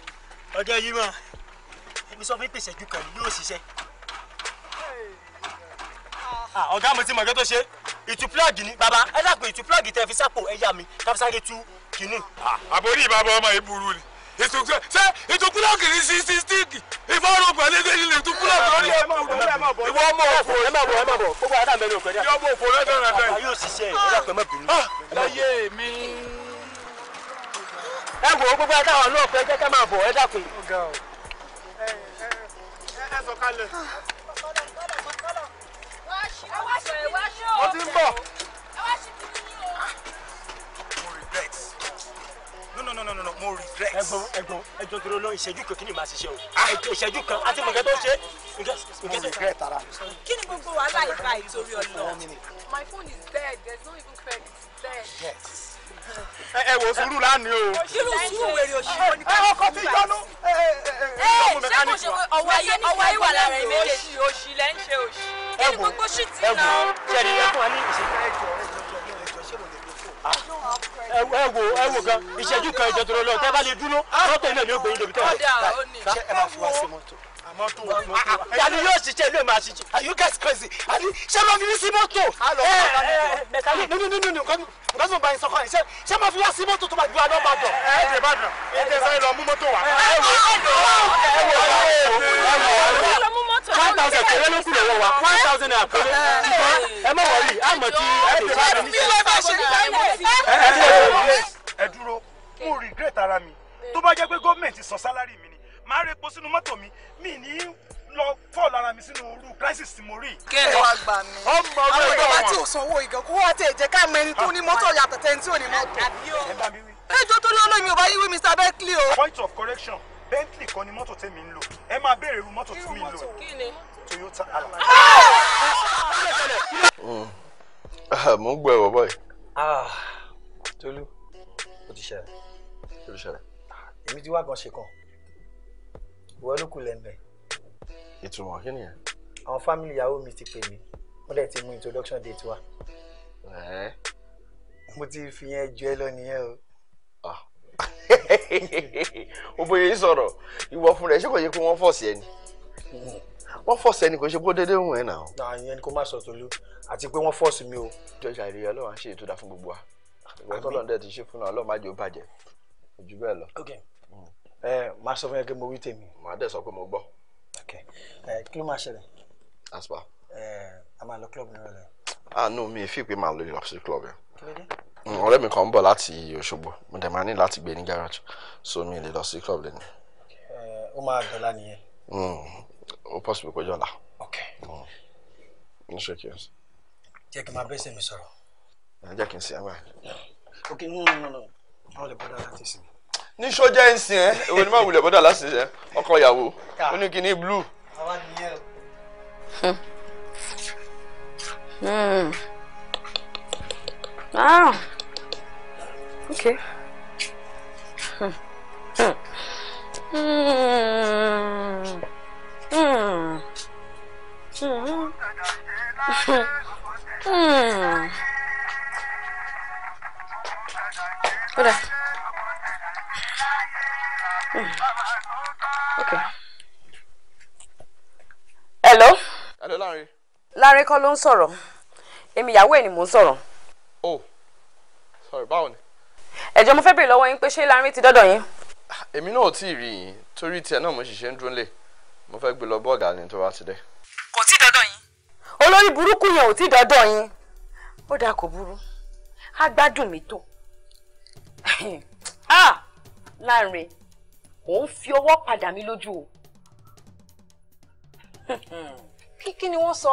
Ọjọ́ yìí mọ̀, èmi sọ fún pèsè ìṣẹ́jú kan yóò ṣiṣẹ́. Ọ̀gá mo ti mọ̀ kí tó ṣe ìtú plọ́ọ̀gì ni bàbá ẹ dàpọ̀ ìtú plọ́ọ̀gì tẹ fi sápò ẹ yá mi káfíńsáré tú kìíní. Àbórí ìbábọ̀ ọmọ yìí burú ni. Ṣé ìtú plọ́ọ̀gì ní sí stíìkì ìfọwọ́rọ̀ pẹ̀lú ẹgbẹ́ ilé ìtú plọ́ọ̀gì lórí ẹ̀ ìwọ ọmọ òfò. Ẹ má bọ̀ ẹ má bọ̀ gbogbo àdá mẹ́rin òkè dá. Ìwọ ọmọ òfò lẹ́dọ̀rẹ̀ dẹ̀. Bàbá yóò ṣiṣẹ́ ẹ dàpọ̀ ẹ má bínú. Láyé mi. Ẹ wò ó gbogbo àdá àwọn náà fẹ́ jẹ́ ká máa bọ̀ ẹ dákun. Ẹ sọ̀kalẹ̀. Mo ti ń bọ̀. Mo regret. No, no, no, no, no, mo regret. Ẹ̀gbọ́n ẹ̀gbọ́n ẹjọ́ dúró lọ ìṣẹ́jú kan kí ni màá ṣiṣẹ́ o. Ìṣẹ́jú kan àti mọ̀kẹ́ tó ṣe. Mo regret ara mi. Kí ni gbogbo wàhálà ìbá ìtorí ọlọ? My phone is dead. There's no even credit. It's dead. Ẹ wo sùúrù lánìí o. Irú sùúrù wèrè òṣìwò ni ẹ ọkọ ti yọnu. Ẹ ṣé kò ṣe ọwọ́ ayé ọwọ́ ayé wà lára ẹ̀ méjèèjì. Òṣì lẹ́ ń ṣe òṣì. Kí ni gbogbo ṣì ti Ẹ wò náà? ṣẹ́ni ẹ fún wa ní ìṣẹ́jú. Ẹ wo ẹ wo gan ìṣẹ́jú kan ẹjọ́ dúró lọ tẹ́ bá lè dúró mọ́tò iná ni ó gbé yín débi tẹ́ ẹ. Ọ̀dà ó ní. Ṣé ẹ máa fi wá sí mọ́tò? Mọ́tò. Yàrá yóò ṣiṣẹ́ ilé máa ṣiṣẹ́. Are you guys crazy? Àbí ṣé máa fi mí sí mọ́tò? Mẹkáníìkì. No, no, no, no, nǹkan tí mo bá yín sọkọ yìí ṣé máa fi wá sí mọ́tò tó máa gbé wa lọ́ọ́ Ìbàdàn? Ẹ dé Ìbàdàn, ẹ dé sáré lọ mú mọ́tò wá. Ẹ wo ẹ wo ẹ wo 1,000 péré ló kù lọ́wọ́ wa, 1,000 naira péré. Ṣùgbọ́n ẹ má wọrí, àmọ́ tí ẹ lè bá mi. Ẹ dúró, mo regret ara mi. Tó bá jẹ́ pé gọ́ọ̀mẹ̀ntì san sálárì mi ni, màá repo sínú mọ́tò mi, mi ní lọ fọ́ọ̀lù ara mi sínú irú crisis tí mo rí. Kí wàá gbà mí. Ọmọ Àwọn ọgbẹ́ ìjọba wọn. tí ò sanwó ìgàn kó wá tẹ̀ jẹ́ ká mọ ẹni tó ní mọ́tò yàtọ̀ tẹ́ni tí ò ní mọ́tò. Ẹjọ́ tó lọ́lọ́ mi ò bá yí wí Mr. Bentley o. Point of correction, Bentley kọ́ ni mọ́tò tèmi ń lò. Ẹ máa béèrè irú mọ́tò tí mi ń lò. Toyota Alphard. Mo ń gbọ́ ẹ̀wọ̀ báyìí. Tolú, ó ti ṣẹlẹ̀. Kí ló ṣẹlẹ̀? Èmi ti wá kan ṣe kan. Ìwọ ló kù lẹ́nu ẹ̀. Ìtumọ̀ kí nìyẹn? Àwọn fámìlì ìyàwó mi ti pè mí. Wọ́n dẹ̀ ti mú introduction date wá. Mo ti fi yẹn ju ẹ lọ nìyẹn o. Ó bóyá sọ̀rọ̀ ìwọ fúnra ẹ̀ ṣé kò yẹ kó wọ́n fọ̀ọ̀sì ẹni? Wọ́n fọ̀ọ̀sì ẹni kò ṣe kó déédéé hùn ẹ̀ náà. Náà ìyẹn ni kó má sọ Tolú àti pé wọ́n fọ̀ọ̀sì mi o. Jọjọ àìríyá Ọlọ́run á ṣe ètò dá fún gbogbo wa. Ìwọ tọ́lọ́run dẹ̀ ti ṣe fún náà Ọlọ́run má jẹ́ ó bàjẹ́. Kò jù bẹ́ẹ̀ lọ. Ok. Ẹ máa sọ fún yẹn pé mo wí tèmi. Màá dẹ̀ sọ pé mo gbọ́. Ok. Ẹ kí ló máa ṣẹlẹ̀? Aspa. Ẹ a máa lọ club nírọ̀lẹ́. Ah no, mi ì fi pé màá lọ sí club yẹn. Kí ló dé? Ọ̀rẹ́ mi kan ń bọ̀ láti Òṣogbo, mo dẹ̀ máa ní láti gbé ní garage, so mi lè lọ sí club lẹ́nu. Ẹ ó máa dọ̀la nìyẹn. Ó possible kó jọ̀la. Ok. Ní ṣe kí n sọ. Jẹ́ kí n máa bẹ́sẹ̀ mi sọ̀rọ̀. Ẹ jẹ́ kí n sin ẹ báyìí. Ok, no, no, no, no. Báwo lè bọ́dá láti sìn? Ní ṣó jẹ́ ń sin ẹ́, èwo ni má wulẹ̀ bọ́dà láti sìn ẹ́, ọkọ ìyàwó, ó ní kíní blue. Àwa nìyẹn o. Ah. Okay. Kódà. Okay. Hello. Hello, Lanre. Lanre kọ́ ló ń sọ̀rọ̀. Èmi ìyàwó ẹ̀ ni mò ń sọ̀rọ̀. Oh, sorry, báwo ni? Ẹ jọ̀ọ́ mo fẹ́ béèrè lọ́wọ́ yín pé ṣé Lanre ti dọ́dọ̀ yín? Èmi náà ò tí ì rí yín torí tiẹ̀ náà mo sì ṣe ń dúró lé. Mo fẹ́ gbé lọ bọ́ọ̀gà ni tó bá ti dé. Kò tí ì dọ́dọ̀ yín. Olórí burúkú yẹn ò tí ì dọ́dọ̀ yín. Ó dáa kò burú. Á gbádùn mi tó. Ah! Lanre, ò ń fi ọwọ́ padà mí lójú o. Kí ni wọ́n sọ?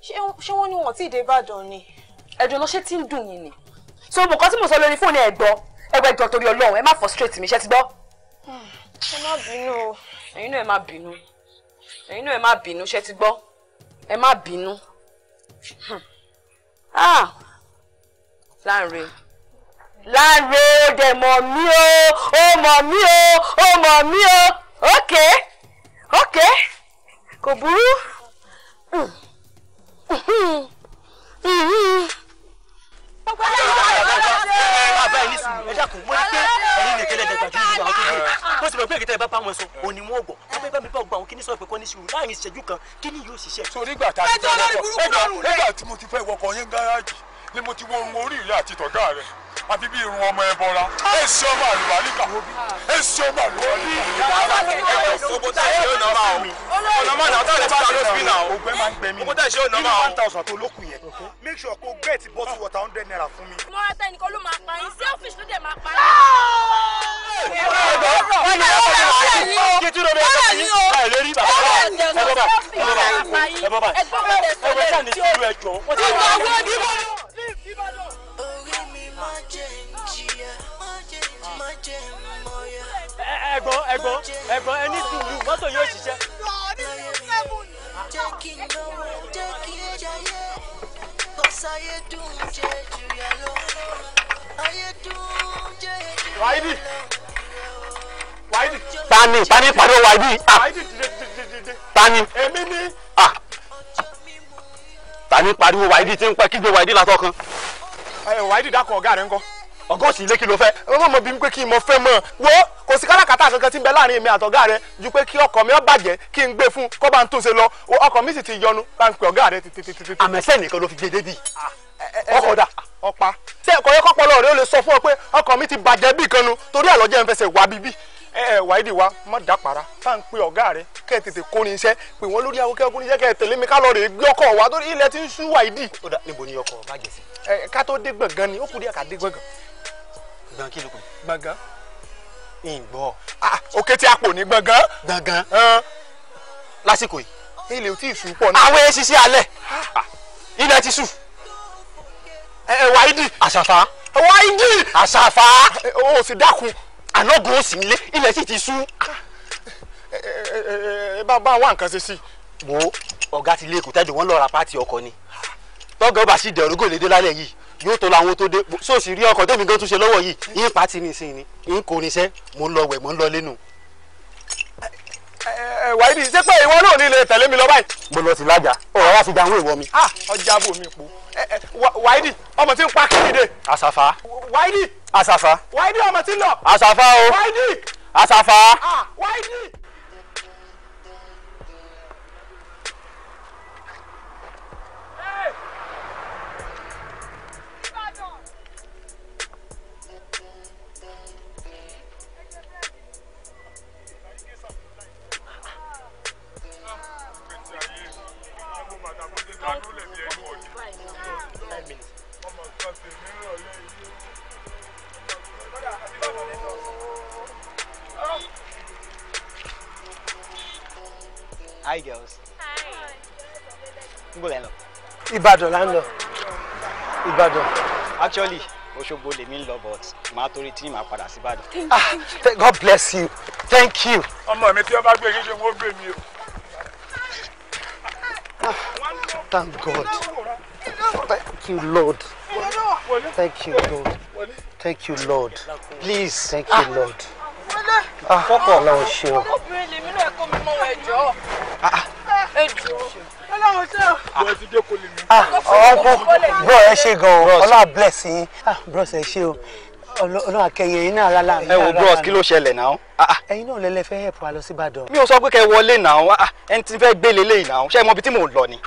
Ṣé wọ́n ní wọn tí ì dé Ìbàdàn ni? Ẹ̀dùn lọ ṣé tí ń dùn yín ni. So mo kàn tí mo sọ lórí fóònù ẹ̀ gbọ́. Ẹ̀wẹ̀ jọ torí Ọlọ́run, ẹ má frustrate mi, ṣé ti gbọ́? Ẹ má bínú o. Ẹ̀yin náà ẹ má bínú. Ẹ̀yin náà ẹ má bínú, ṣé ti gbọ́? Ẹ má bínú. Ah! Láńre. Láńre ó dẹ̀ mọ̀ mí o, ó mọ̀ mí o, ó mọ̀ mí o. Okay, okay, kò burú. Bàbá ẹ ní sùúrù, ẹ dákun, mo ní pé ẹ̀yin nìkan lẹ́dẹ̀gbà ju gbogbo àwọn tó dé. Mo sì mọ̀ pé èkìtà ẹ bá bá wọn sọ, òní wọn gbọ́. Bàbá ẹ bá mi bá gbọ́ àwọn kíní sọ pé kọ́ ní sùúrù láàrin ìṣẹ́jú kan, kíní yóò ṣiṣẹ́. Sórí ìgbà tá a ti fẹ́ wọkọ̀, nígbà tí mo ti fẹ́ wọkọ̀ yín gáràjì ni mo ti wo irun orí rẹ àti tọ̀gá rẹ àfi bí irun ọmọ ẹbọra. Ẹ ṣe ọmọ àlùbáríkà, ẹ ṣe ọmọ àlùbáríkà. Owó tá ìṣe ò nọ́mà o. Ọ̀nà máa nà táwọn ẹ̀fọ́ ló fi nà o. Ògbẹ́ máa ń gbẹ mí. Owó tá ìṣe ò nọ́mà o. 1,000 tó lókun yẹn. Make sure kó get bottle water 100 naira fún mi. Mo ra tẹnìkan ló máa pa yín, selfish ló dẹ̀ máa pa yín. Kí tí ló bẹ ẹ yín ẹ lórí bàbá ẹ bọ́ bá ẹ bọ́ bá ẹ bọ́ sáà ní sùúrù ẹ jọ. Ẹ̀gbọ́n ẹ̀gbọ́n ẹ̀gbọ́n ẹ ní sùúrù, mọ́tò yóò ṣiṣẹ́. Jẹ́ kí n náwó, jẹ́ kí n jayé, kọ́sáyé dùn jẹ́ jùyà lọ. Ayé dùn jẹ́ jùyà lọ. Wáídì. Wáídì. Tani tani pariwo Wáídì. Wáídì dìde dìde dìde. Tani. Èmi ni. Tani pariwo Wáídì tí ń pẹ́ kígbe Wáídì látọ̀kan. Wáídì dákun, ọ̀gá rẹ̀ ńkọ́? Ọ̀gá òsì ilé, kí ló fẹ́? Ọmọ mọ̀ bí mi pé kí n mọ fẹ́ mọ̀. Wo kò sí káràkátà kankan tí ń bẹ láàrin èmi àtọ̀gá rẹ ju pé kí ọkọ̀ mi ó bàjẹ́ kí n gbé fún kó bá ń túnṣe lọ. Ọkọ̀ mi sì ti yọnu, bá ń pè ọ̀gá rẹ tètè. Àmẹ́sẹ̀ nìkan ló fi gbé débi. Ọkọ̀ dà. Ọ̀pá. Ṣé ẹ̀kọ́ yẹ kọ́pọ̀ lọ́ọ̀rẹ́ ó lè sọ fún ọ pé ọkọ̀ mi ti bàjẹ́ bí kan nu torí àlọ́jẹ́ ń fẹsẹ̀ wá bíbí. Ẹ Wáídì wa má dàpara, bá ń pe ọ̀gá rẹ kẹ́ ẹ tètè kó ní iṣẹ́, pè wọ́n lórí àwọn kẹ́kọ̀ọ́ ní iṣẹ́ kẹ́ ẹ tẹ̀lé mi ká lọ rè gbé ọkọ̀ wa torí ilẹ̀ ti ń ṣú Wáídì. Ó dà, níbo ni ọkọ̀ bàjẹ́ sí? Ẹ ká tó dé gbọ̀ngàn ni, ó kù díẹ̀ ká dé gbọ̀ngàn. Gbọ̀ngàn kí ló pè? Gbọ̀ngàn. Ìgbọ́. Òkè tí a pò ní gbọ̀ngàn. Gbọ̀ngàn. Lásìkò yìí. Ilẹ̀ ò tí ì ṣú pọ̀ náà. Àwọn eṣiṣẹ́ alẹ́. Ilẹ̀ ti ṣú. Ẹ Wáídì. Àṣàfà. Wáídì. Àṣàfà. O sì dákun. Ànágún ó sì ń lé, ilẹ̀ sì ti ṣú. Ẹ bá wá nǹkan ṣe sí. Wo ọ̀gá ti lé èkó tẹ́jọ́ wọn lọ ra pátì ọkọ̀ ni. Tọ́gà ọba sì dẹ̀rú gòlè dé lálẹ́ yìí yóò tó làwọn tó dé sóòsì rí ọkọ̀ tẹ́mi gan tún ṣe lọ́wọ́ yìí yín pàtì ní ìsìn ni yín kò ní iṣẹ́ mò ń lọ wẹ̀ mò ń lọ lẹ́nu. Wáídì ṣé pé ìwọ náà ní lè tẹ̀lé mi lọ báyìí. Mo lọ sí lájà ọ̀rọ̀ wá fi gba àwọn èèwọ̀ mi. Ọjà bò mí po. Wáídì ọmọ tí ń pa kí nìde. Àṣàfà. Wáídì. Àṣàfà. Wáídì ọmọ tí ń lọ. Àṣàfà o. Wáídì. Àṣàfà. Wáídì. Hi girls. Hi. Níbo lẹ ń lọ? Ìbàdàn là ń lọ. Ìbàdàn. Actually, Òṣogbo lèmi ń lọ but màá torí tí màá padà sí Ìbàdàn. Ah, God bless you. Thank you. Ọmọ mi tí ó bá gbé ṣíṣe wọ́n gbé mi o. Thank God. Thank you, Lord. Thank you, Lord. Thank you, Lord. Please. Thank you, Lord. Ah, Ọlọ́run ṣe o. Obìnrin lèmi náà kó mi mọ́ ẹjọ́. Ẹjọ́. Ọlọ́run ṣe o. Ah, ọkọ bro ẹ ṣe gan o. Ọlọ́run bless yín. Ah, bros ẹ ṣe o. Ọlọ́run akẹyẹ yín náà rárá. Ẹ wo bros, kí ló ṣẹlẹ̀ náà? Ẹ̀yin náà lẹ́lẹ́ fẹ́ help wa lọ sí Ìbàdàn. Mi ò sọ pé kẹ́ wọlé náà, ẹni tí fẹ́ gbé leléyìí náà, ṣé ẹ mọ ibi tí mò ń lọ ni?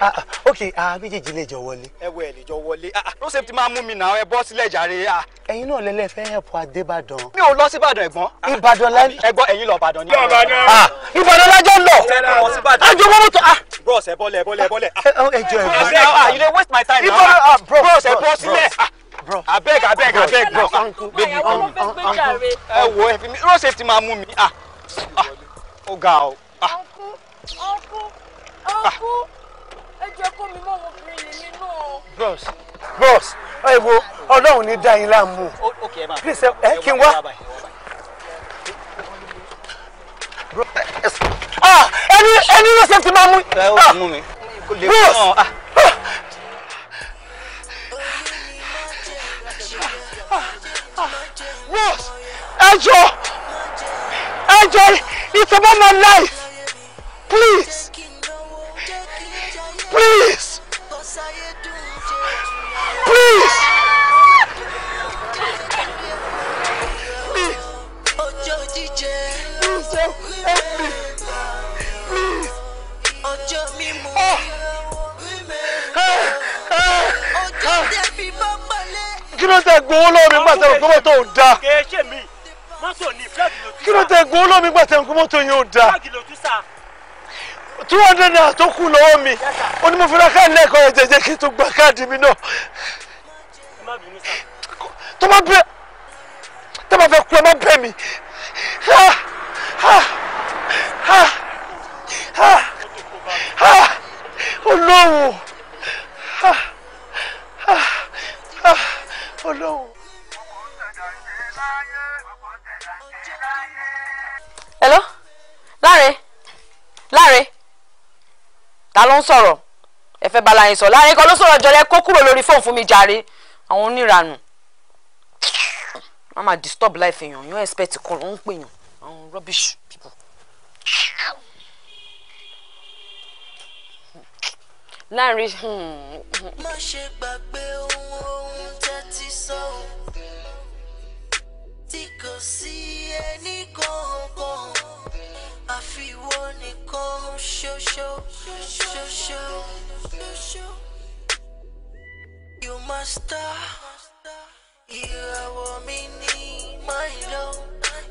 Ok, méjèèjì lè jọ wọlé. Ẹ wo ẹ lè jọ wọlé. Road safety máa mú mi náà, ẹ bọ́ sílẹ̀ jàre. Ẹ̀yin náà lẹ́lẹ́ fẹ́ help wa dé Ìbàdàn. Mi ò lọ sí Ìbàdàn ẹ̀gbọ́n. Ìbàdàn lẹ́. Ẹ̀gbọ́n ẹ̀yin lọ Ìbàdàn ni. Ìbàdàn lájọ lọ. Àjọ mọ́tò. Bros ẹ bọ́lẹ̀ ẹ bọ́lẹ̀ ẹ bọ́lẹ̀. Ẹ jọ ẹ You dey waste my time now. Bros ẹ bọ́ sílẹ̀. Bro. Abeg abeg abeg bro. Baby come. Ẹ wo ẹ fi mi road safety máa mú mi. Ó ga o. Uncle, uncle, uncle, ẹ jẹ́ kó mi mọ́ obìnrin lèmi náà. Bros, bros, ẹ wo Ọlọ́run ní dá yín láàmú. Please ẹ kí n wá. Ẹ Ẹni ló ṣe ti máa mú. Ẹ ó mú mi. Kò lè fún ọ. Rose, ẹ jọ̀ọ́, ẹ jọ̀ọ́, it's about my life. Please, please, please. Please help me. Please. Kí ló tẹ gbowó lọ́wọ́ mi gbà tẹ òkú mọ́tò ò dáa? Kí ló tẹ gbowó lọ́wọ́ mi gbà tẹ òkú mọ́tò yẹn ò dáa? 200 naira tó kù lọ́wọ́ mi, ó ní mo fi ra káàdì lẹ́ẹ̀kan ẹ̀ jẹ́jẹ́ kí n tó gba káàdì mi náà. Tó bá bẹ, tó bá fẹ́ kú ẹ má bẹ̀ mí. Ha! Ha! Ha! Ha! Ha! Ọlọ́run! Ha! Ha! Ha! Ọlọ́run. Hello? Láre? Láre? Ta ló ń sọ̀rọ̀? Ẹ fẹ́ bá láyé sọ. Láre kan ló sọ̀rọ̀ jọlẹ kó kúrò lórí fóònù fún mi jàre. Àwọn oníranù. Wọ́n máa disturb life èèyàn. You expect kọ́ ló ń pè yàn. Àwọn rubbish people. Láre. Má ṣe gbàgbé ohun tẹ́ ti sọ tí kò sí ẹnì kankan àfiwọ́ nìkan ṣoṣo ṣoṣo. You must star ìràwọ̀ mi ní my love,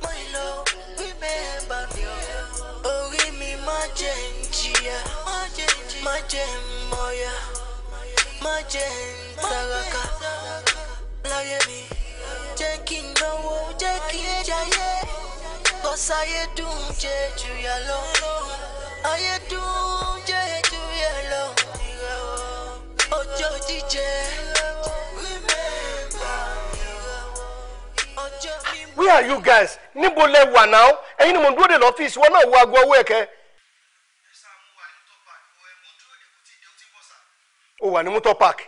my love, remember me. Orí mi má jẹ́ ń jìyà, má jẹ́ ń mọ̀yà, má jẹ́ ń tàràkà láyé mi. Jẹ́ kí n náwó, jẹ́ kí n jayé, kọ́sáyé dùn jẹ́ jùyà lọ. Ayé dùn jẹ́ jùyà lọ. Ọjọ́ jíjẹ. Where are you guys? Níbo lẹ wà náà? Ẹ̀yin ni mo ń dúró dè lọ́fíìsì, wọ́n náà wo aago ọwọ́ ẹ̀kẹ́. Ó wà ní motor park,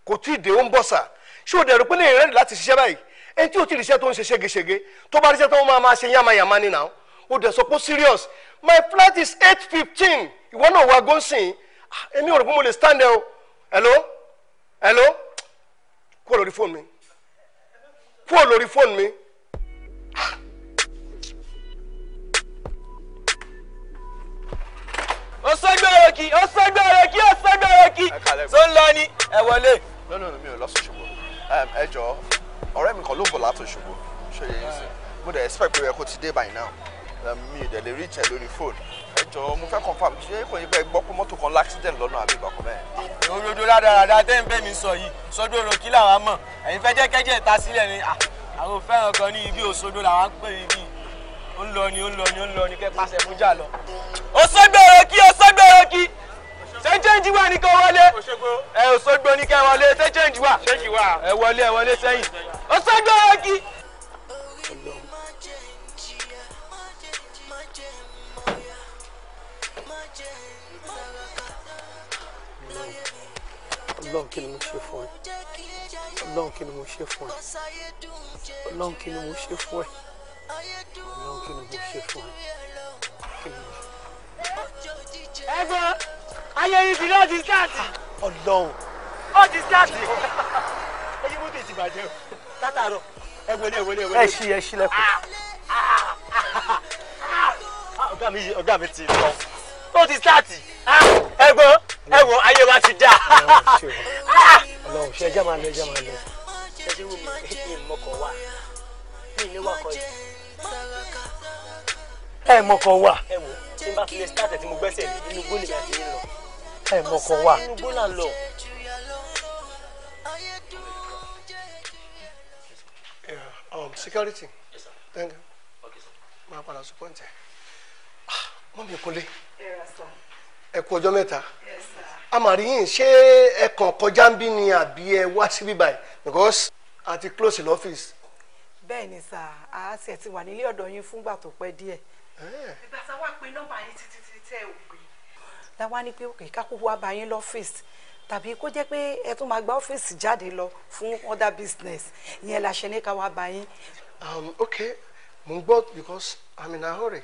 kò tí ì dé, ó ń bọ̀ sà. Ṣé o dẹ̀rù pé lè rẹ́rìn láti ṣiṣẹ́ báyìí? Ẹni tí o ti ríṣẹ́ tó ń ṣe ségesège, tó bá ríṣẹ́ tó máa ṣe yánmayànmá ni náà. O dẹ̀ sọ pé serious. My flight is 8:15. Ìwọ náà wo aago ń sìn. Èmi ò rò pé mo lè stand there o. Hello? Hello? Kúrò lórí fóònù mi. Kúrò lórí fóònù mi. Ó sọ́gbẹ́rẹ́ kí, ó sọ́gbẹ́rẹ́ kí, ó sọ́gbẹ́rẹ́ kí. Tó ń lọ ni ẹ wọlé. No, no, no, mi ò lọ sí Òṣogbo. Ẹ jọ̀ọ́, ọ̀rẹ́ mi kan ló bọ̀ láti Òṣogbo. Ṣé yẹ yín sí? Mo dẹ̀ expect pé ẹ kó ti dé by now. Mi ò dẹ̀ lè reach ẹ lórí fóònù. Ẹ jọ̀ọ́, mo fẹ́ confirm. Ṣé kò ní pẹ́ gbọ́ pé mọ́tò kan l'accident lọ́nà àbí ìgbà kan bẹ́ẹ̀? Òdodo rádaràda tẹ́ ń bẹ́ mi sọ yìí, sọ́dọ̀ kí làwọn mọ̀. Ẹ̀yin fẹ́ jẹ́ kẹ́jẹ́ ta sílẹ̀ ni. Àwọn fẹ́ràn kan ní ibi Òṣogbo làwọn ń pè ibi. Ó ń lọ ni, ó ń lọ ni, ó ń lọ ni kẹ́ pàṣẹ fún jà lọ. Ó sọ́gbẹ̀rẹ̀ kí, ó sọ́gbẹ̀rẹ̀ kí. Ṣé change wà ní kẹ́ wọlé? Ẹ Òṣogbo ní kẹ́ wọlé, ṣé change wà? Ẹ wọlé, ẹ wọlé sẹ́yìn. Ó sọ́gbẹ̀rẹ̀ kí. Ọlọ́run kí ni mo ṣe fún ẹ? Ọlọ́run kí ni mo ṣe fún ẹ? Ọlọ́run kí ni mo ṣe fún ẹ? Ọlọ́run kí ni mo ṣe fún ẹ? Kí ni mo ṣe? Ẹ̀gbọ́n, ayé yìí ti náà ti sáàtì. Ọlọ́run. Ó ti sáàtì. Ẹyin mọ́tò ti bàjẹ́ o. Látàárọ̀, ẹ wọlé, ẹ wọlé, ẹ wọlé. Ẹ ṣí, ẹ ṣí lẹ́kùn. Ọ̀gá mi ti lọ. Ó ti sáàtì. Ẹ̀gbọ́n, ẹ wo ayé wa ti dá. Ọlọ́run ṣe ẹjẹ́ máa lọ, ẹjẹ́ máa lọ. Ẹ ṣe wo mi ìmọ̀kọ̀ wà. Mi ní wakọ̀ yìí. Ẹ mọ̀kọ̀ wà. Ẹ wo, tí n bá fi lè start ẹ̀ tí mo gbẹ́sẹ̀ lé, inú igbó lèmi àti yín lọ. Ẹ mọ̀kọ̀ wà. Inú igbó là ń lọ. Security. Yes, sir. Thank you. Okay, sir. Máa padà sí pọ́ǹtì. Mọ́mí Kúnlé. Ẹ kú ọjọ́ mẹ́ta. A máa rí yín, ṣé ẹ kàn kọjá ń bí ni àbí ẹ wá síbí báyìí? Because a ti close l'office. Bẹ́ẹ̀ ni sà, a sì ti wà nílé ọ̀dọ̀ yín fúngbà tó pẹ́ díẹ̀. Ìgbà tá a wá pe nọ́mbà yín títí tẹ́ ò gbé. Láwa ní pé òkè ká kúkú wá bá yín lọ́fíìsì tàbí kó jẹ́ pé ẹ tún máa gba ọ́fíìsì jáde lọ fún other business, ìyẹn la ṣe ní ká wá bá yín. Okay, mo ń gbọ́ because I'm in a hurry.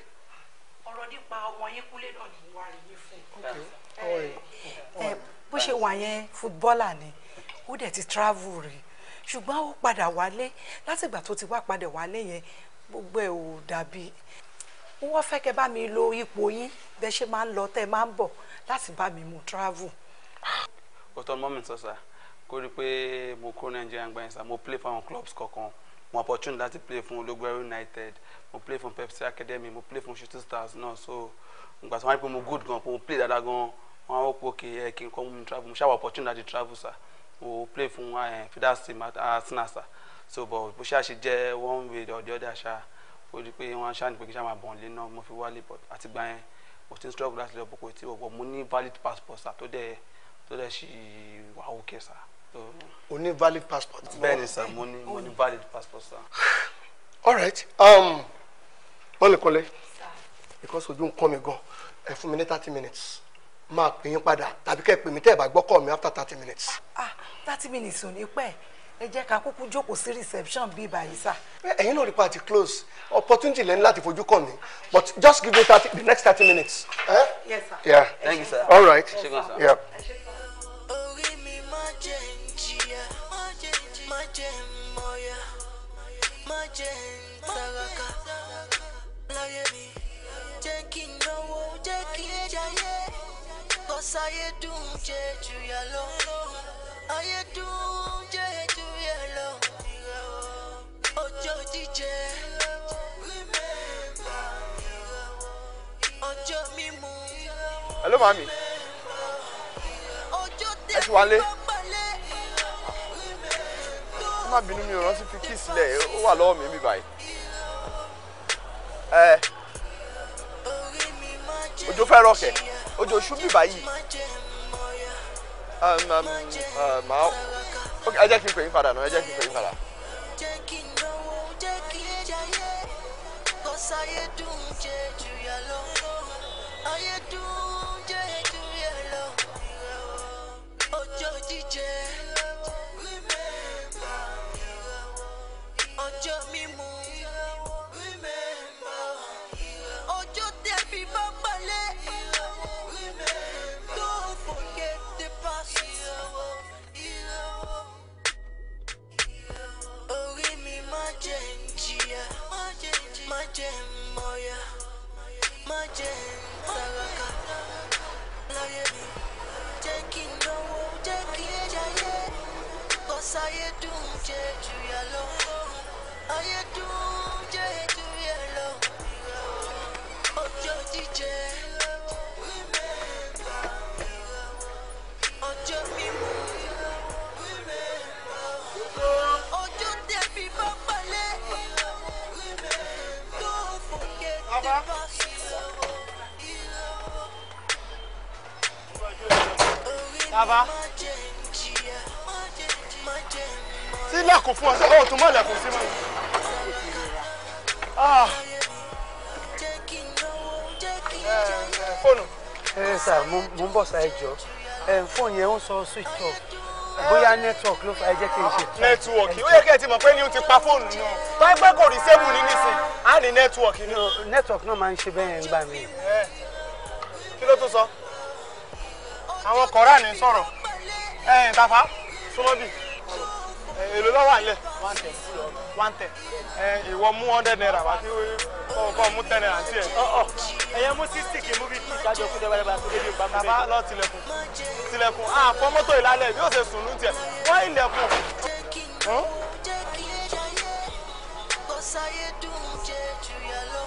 Ọ̀rọ̀ nípa ọmọ yín Kúnlé náà ni mo wá rí yín fún. Okay. Bó ṣe wà yẹn, footballer ni, ó dẹ̀ ti travel rí, ṣùgbọ́n ó padà wálé. Látìgbà tó ti wá padà wálé yẹn, gbogbo ẹ̀ ò dàbí. Ó wá fẹ́ kẹ́ bá mi lo ipò yín bẹ́ẹ̀ ṣe máa ń lọ tẹ́ máa ń bọ̀ láti bá mi mú travel. Òótọ́ mọ́ mi sọ sá, kó rí i pé mo kúrò Nàìjíríà gbà yẹn sá, mo play fún àwọn clubs kọ̀ọ̀kan. Mo opportunity láti play fún Ológúnẹrú United, mo play fún Pepsi Academy, mo play fún Shooting Stars náà. So ìgbà tí wọ́n rí pé mo good gan, pé mo play dáadáa gan, wọ́n á wọ́pọ̀ òkè ẹ̀ kí n kọ́ mú mi travel. Mo ṣàwọ̀ opportunity láti travel sá, mo play fún Fidas team Arsenal sá. So but bó ṣáà ṣe jẹ́ one way or the other ṣá, ó di pé wọ́n ṣáà ní pé kí n ṣáà máa bọ̀ nílé náà, mo fi wálé. But àtìgbà yẹn mo ti ń struggle láti lọ bọ̀, kò tí wọ̀. Mo ní valid passport sá, tó dẹ̀ ṣì wà okay sá. O ní valid passport. Bẹ́ẹ̀ni sá, mo ní valid passport sá. All right, wọ́n lè kọ́lé because ojú ń kọ́ mi gan. Ẹ fún mi ní 30 minutes, máa pè yín padà tàbí kẹ́ ẹ pè mí tẹ́ ẹ bá gbọ́ call mi after 30 minutes. Ah, 30 minutes ò ní pẹ́, ẹ jẹ́ ká kúkú jókòó sí reception bíi báyìí sá. Ẹ̀yin náà rí pa àti close opportunity lẹ́ni láti fojú kàn mí, but just give me 30, the next 30 minutes. Eh? Yes, sir. Yeah. Thank you, sir. All right. Ṣé gan, sir. Yeah. Orí mi má jẹ́ ń jìyà, má jẹ́ ń mọ̀yà, má jẹ́ ń tàràkà láyé mi. Jẹ́ kí n náwó, jẹ́ kí n jayé, kọ́sáyé dùn jẹ́ jùyà lọ. Ayé dùn jẹ́ jùyà lọ. Ọjọ́ jíjẹ, ọjọ́ mímu. Hello, mami. Ẹ ti wálé. Ẹ má bínú, mi ò rántí fi key sílẹ̀, ó wà lọ́wọ́ mi bí báyìí. Ẹ òjò fẹ́ rọ̀kẹ̀, òjò ṣú bí báyìí. Màá ok, ẹ jẹ́ kí n pè yín padà náà, ẹ jẹ́ kí n pè yín padà. Jẹ́ kí n náwó, jẹ́ kí n jayé, kọ́sáyé dùn jẹ́ jùyà lọ. Ayé dùn jẹ́ jùyà lọ. Ọjọ́ jíjẹ, ọjọ́ mímu, ọjọ́ tẹ̀bí bá balẹ̀. Don't forget the past. Orí mi má jẹ́ ń jìyà, má jẹ́ ń mọ̀yà, má jẹ́ ń tàràkà láyé mi. Jẹ́ kí n náwó, jẹ́ kí n jayé, kọ́sáyé dùn jẹ́ jùyà lọ. Ayé dùn jẹ́ jùyà lọ. Ọjọ́ jíjẹ, ọjọ́ mímu, ọjọ́ tẹ̀bí bá balẹ̀. Don't forget the past. Bàbá. Sílẹ̀kùn fún ọ, ṣé o tún mọ́ ilẹ̀kùn sí mọ́? Ah. Fóònù. Ẹ sà, mo ń bọ̀ sá, ẹ jọ. Ẹ fóònù yẹn ń sọ switch off, bóyá network ló fà. Ẹ jẹ́ kí n ṣe. Network, ó yẹ kí ẹ ti mọ̀ pé ní o ti pa fóònù náà. Tó ẹ pẹ́ kò rí sébù ní nísìn, á ní network ní. Network náà máa ń ṣe bẹ́ẹ̀ ń gbà mí. Kí ló tún sọ? Àwọn kọ̀ọ̀rà ní sọ̀rọ̀. Ẹ Tafa, súnmọ́ bì. Èlò lọ́wọ́ àlẹ́ 110, 110. Ìwọ mú ₦100 wá, kí kọ́ mú ₦10 tiẹ̀. Ẹ̀yẹ mú 60, kì í mú 50, kájọ kú dẹ́gbẹ́dẹ́gbẹ́ àti débi ìbámu. Bàbá lọ tilẹ̀kùn, tilẹ̀kùn, àfọ mọ́tò ìlálẹ̀ bí ó ṣe sùn ní tiẹ̀, wọ́n ilẹ̀kùn. Kọ́sáyé dùn jẹ́ jùyà lọ.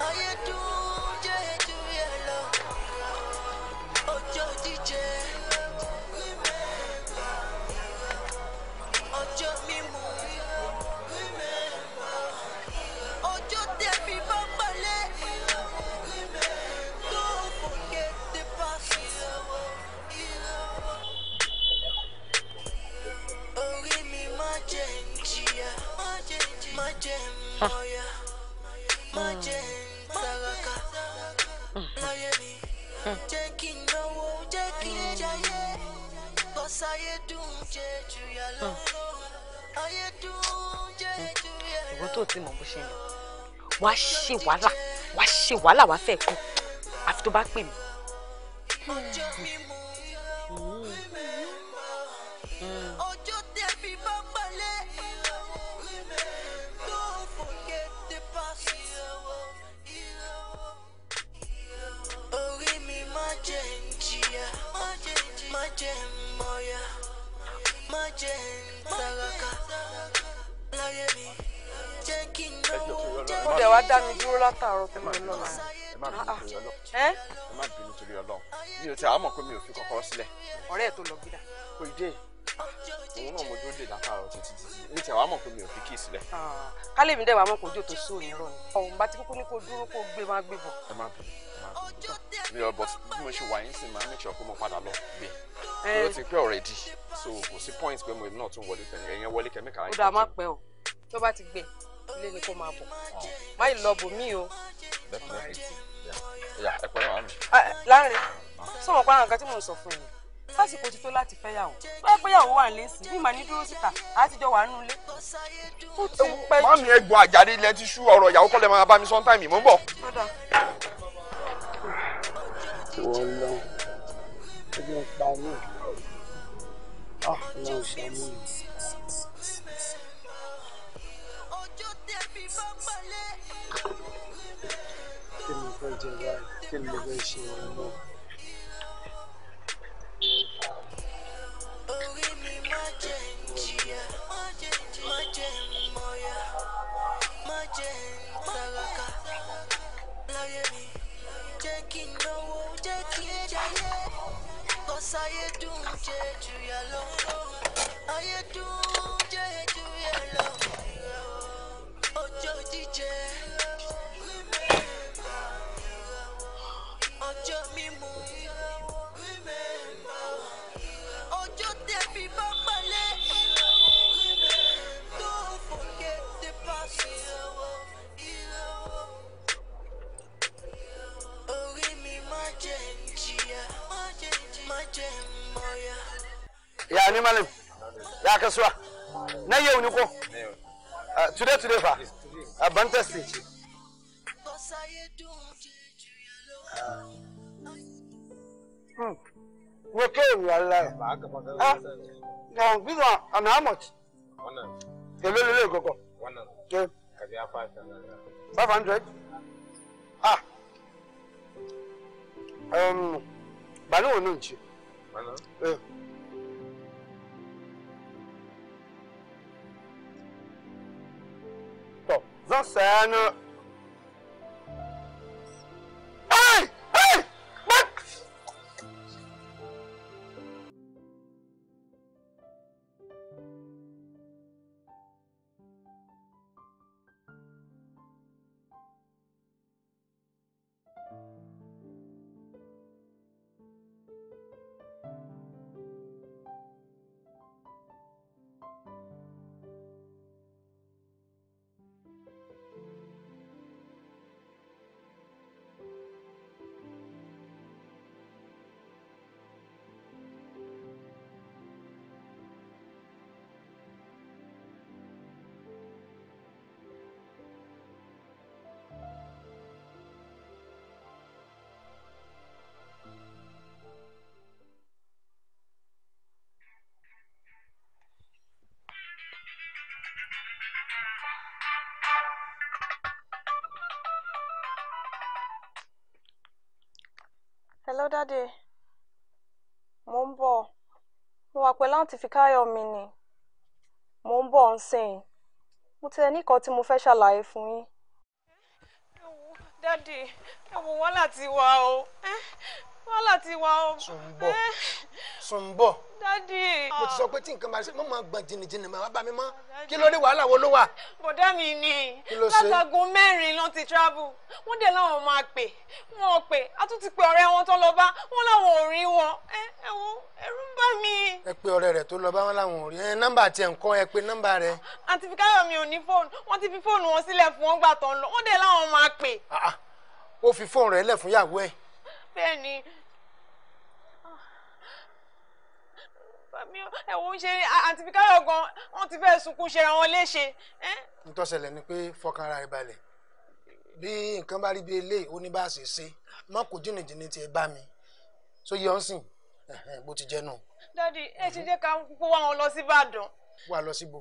Ayé dùn jẹ́ jùyà lọ. Ọjọ́ jíjẹ, ọjọ́ mímu, ọjọ́ tẹ̀bí bá balẹ̀. Don't forget the past. Orí mi má jẹ́ ń jìyà, má jẹ́ ń Ìwọ tó ti mọ̀ bó ṣe ń lọ, wàá ṣe wàhálà, wàá ṣe wàhálà, wàá fẹ́ kú àfi tó bá pè mí. Ó dẹ̀ wá dá mi dúró látàárọ̀ tó mi lọ́la. Ẹ má bínú torí Ọlọ́run. Ẹ má bínú torí Ọlọ́run. Mi ò tẹ àmọ̀ pé mi ò fi kọ́kọ́rọ́ sílẹ̀. Ọ̀rẹ́ ẹ̀ tó lọ gbídà. Kò ì dé. Òun náà mo dúró dè látàárọ̀ títí títí. Mi tẹ wàá mọ̀ pé mi ò fi kíì sílẹ̀. Kálẹ̀ mi dẹ̀ wàá mọ̀ kó ojú tó sóò ní rọ̀ ni. Ọ̀hún bá ti kúkú ní kó dúró kó gbé máa gbé bọ̀. Ẹ má bínú. Mi ò bọ̀ bí mo ṣe wà yín sìn máa make sure pé mo padà lọ gbé. Ó ti pẹ́ already so kò sí point pé mo náà tún wọlé pẹ̀lú ẹ̀yẹn wọlé kẹ́míkà. Ó dáa, má pẹ́ o. Tó bá ti gbé ilé ni kó máa bọ̀. Má yìí lọ bò mí o. Ẹ pẹ̀lẹ́ màmí. Láàrin sọ̀rọ̀ pa àwọn nǹkan tí mò ń sọ fún yín lásìkò ti tó láti fẹ́yàwó. Báyọ̀ péyàwó wà nílé sí bí màá ní dúró síta àtijọ́ wà nínú ilé. Ó ti pẹ́ jù. Màmí ẹ gbọ́ àjàre ilẹ̀ ti ṣú ọ̀rọ̀ ìyàwó kọ́lẹ̀ máa bá mi sọ́n táìmì mò ń bọ̀. Wọ́n lọ ebi ń pa mí, Ọlọ́run ṣàánú mi. Kí ni mo fẹ́ jẹ báyìí? Kí ni mo fẹ́ ṣe ọ̀rọ̀ náà? Ya ni malam, ya kasuwa, na yau ni ko? Today today fa, ban test ce. Okay, wallahi. Ah, no, this one, and how much? Wannan. Lele lele gogo. Wannan. Okay. Ka biya 500. 500? Ah. Ba ni wannan ce. Wannan? Eh. To, zan saya na. Hey! Hey! What? Hello, Daddy. Mo ń bọ̀. Mo wà pẹ̀lú àǹtí Fíkáyọ̀ mi ni. Mo ń bọ̀ ń sìn. Mo ti ẹ̀ ní nǹkan tí mo fẹ́ ṣàlàyé fún yín. Daddy, ẹ wò wọ́n láti wá o. Wọ́n láti wá o. Sùnbọ̀, Sùnbọ̀. Daddy. Mo ti sọ pé tí nǹkan bá ṣe mọ́ máa gbọ̀n jìnnìjìnnì máa wá bá mi mọ́. Kí ló dé, wàhálà wo ló wà? Bọ̀dá mi ni. Kí ló ṣe? Látago 4 ló ti travel. Wọ́n dẹ̀ láwọn máa pè. Wọ́n ò pè. A tún ti pe ọ̀rẹ́ wọn tó lọ bá. Wọ́n láwọn ò rí wọn. Ẹ wo, ẹ̀rù ń bà mí. Ẹ pe ọ̀rẹ́ rẹ̀ tó lọ bá wọn láwọn ò rí. Ẹ nọ́mbà tiẹ̀ ń kọ́, ẹ pe nọ́mbà rẹ̀. Àǹtí Fíkáyọ̀ mi ò ní fóònù. Wọ́n ti fi fóònù wọn sílẹ̀ fún wọn gbà tó ń lọ. Wọ́n dẹ̀ láwọn máa pè. Ó fi fóònù rẹ̀ lẹ̀ fún ìyàwó ẹ̀. Bẹ́ẹ̀ ni. Bà Ẹ̀wọ̀n ń ṣe àǹtí Fíkáyọ̀ gan, wọ́n ti fẹ́ sunkún ṣe ra wọn léṣe. N tó ṣẹlẹ̀ ni pé fọkàn ara rẹ balẹ̀. Bí nǹkan bá rí bí eléyìí, ó ní bá a ṣe ṣe. Má kó jìnnìjìnnì tiẹ̀ bá mi. Só yẹ ọ́n sìn, bó ti jẹ́ nù. Dádì, ẹ ṣe jẹ́ ká kúkú wá wọn lọ sí Ìbàdàn. Wá lọ síbo?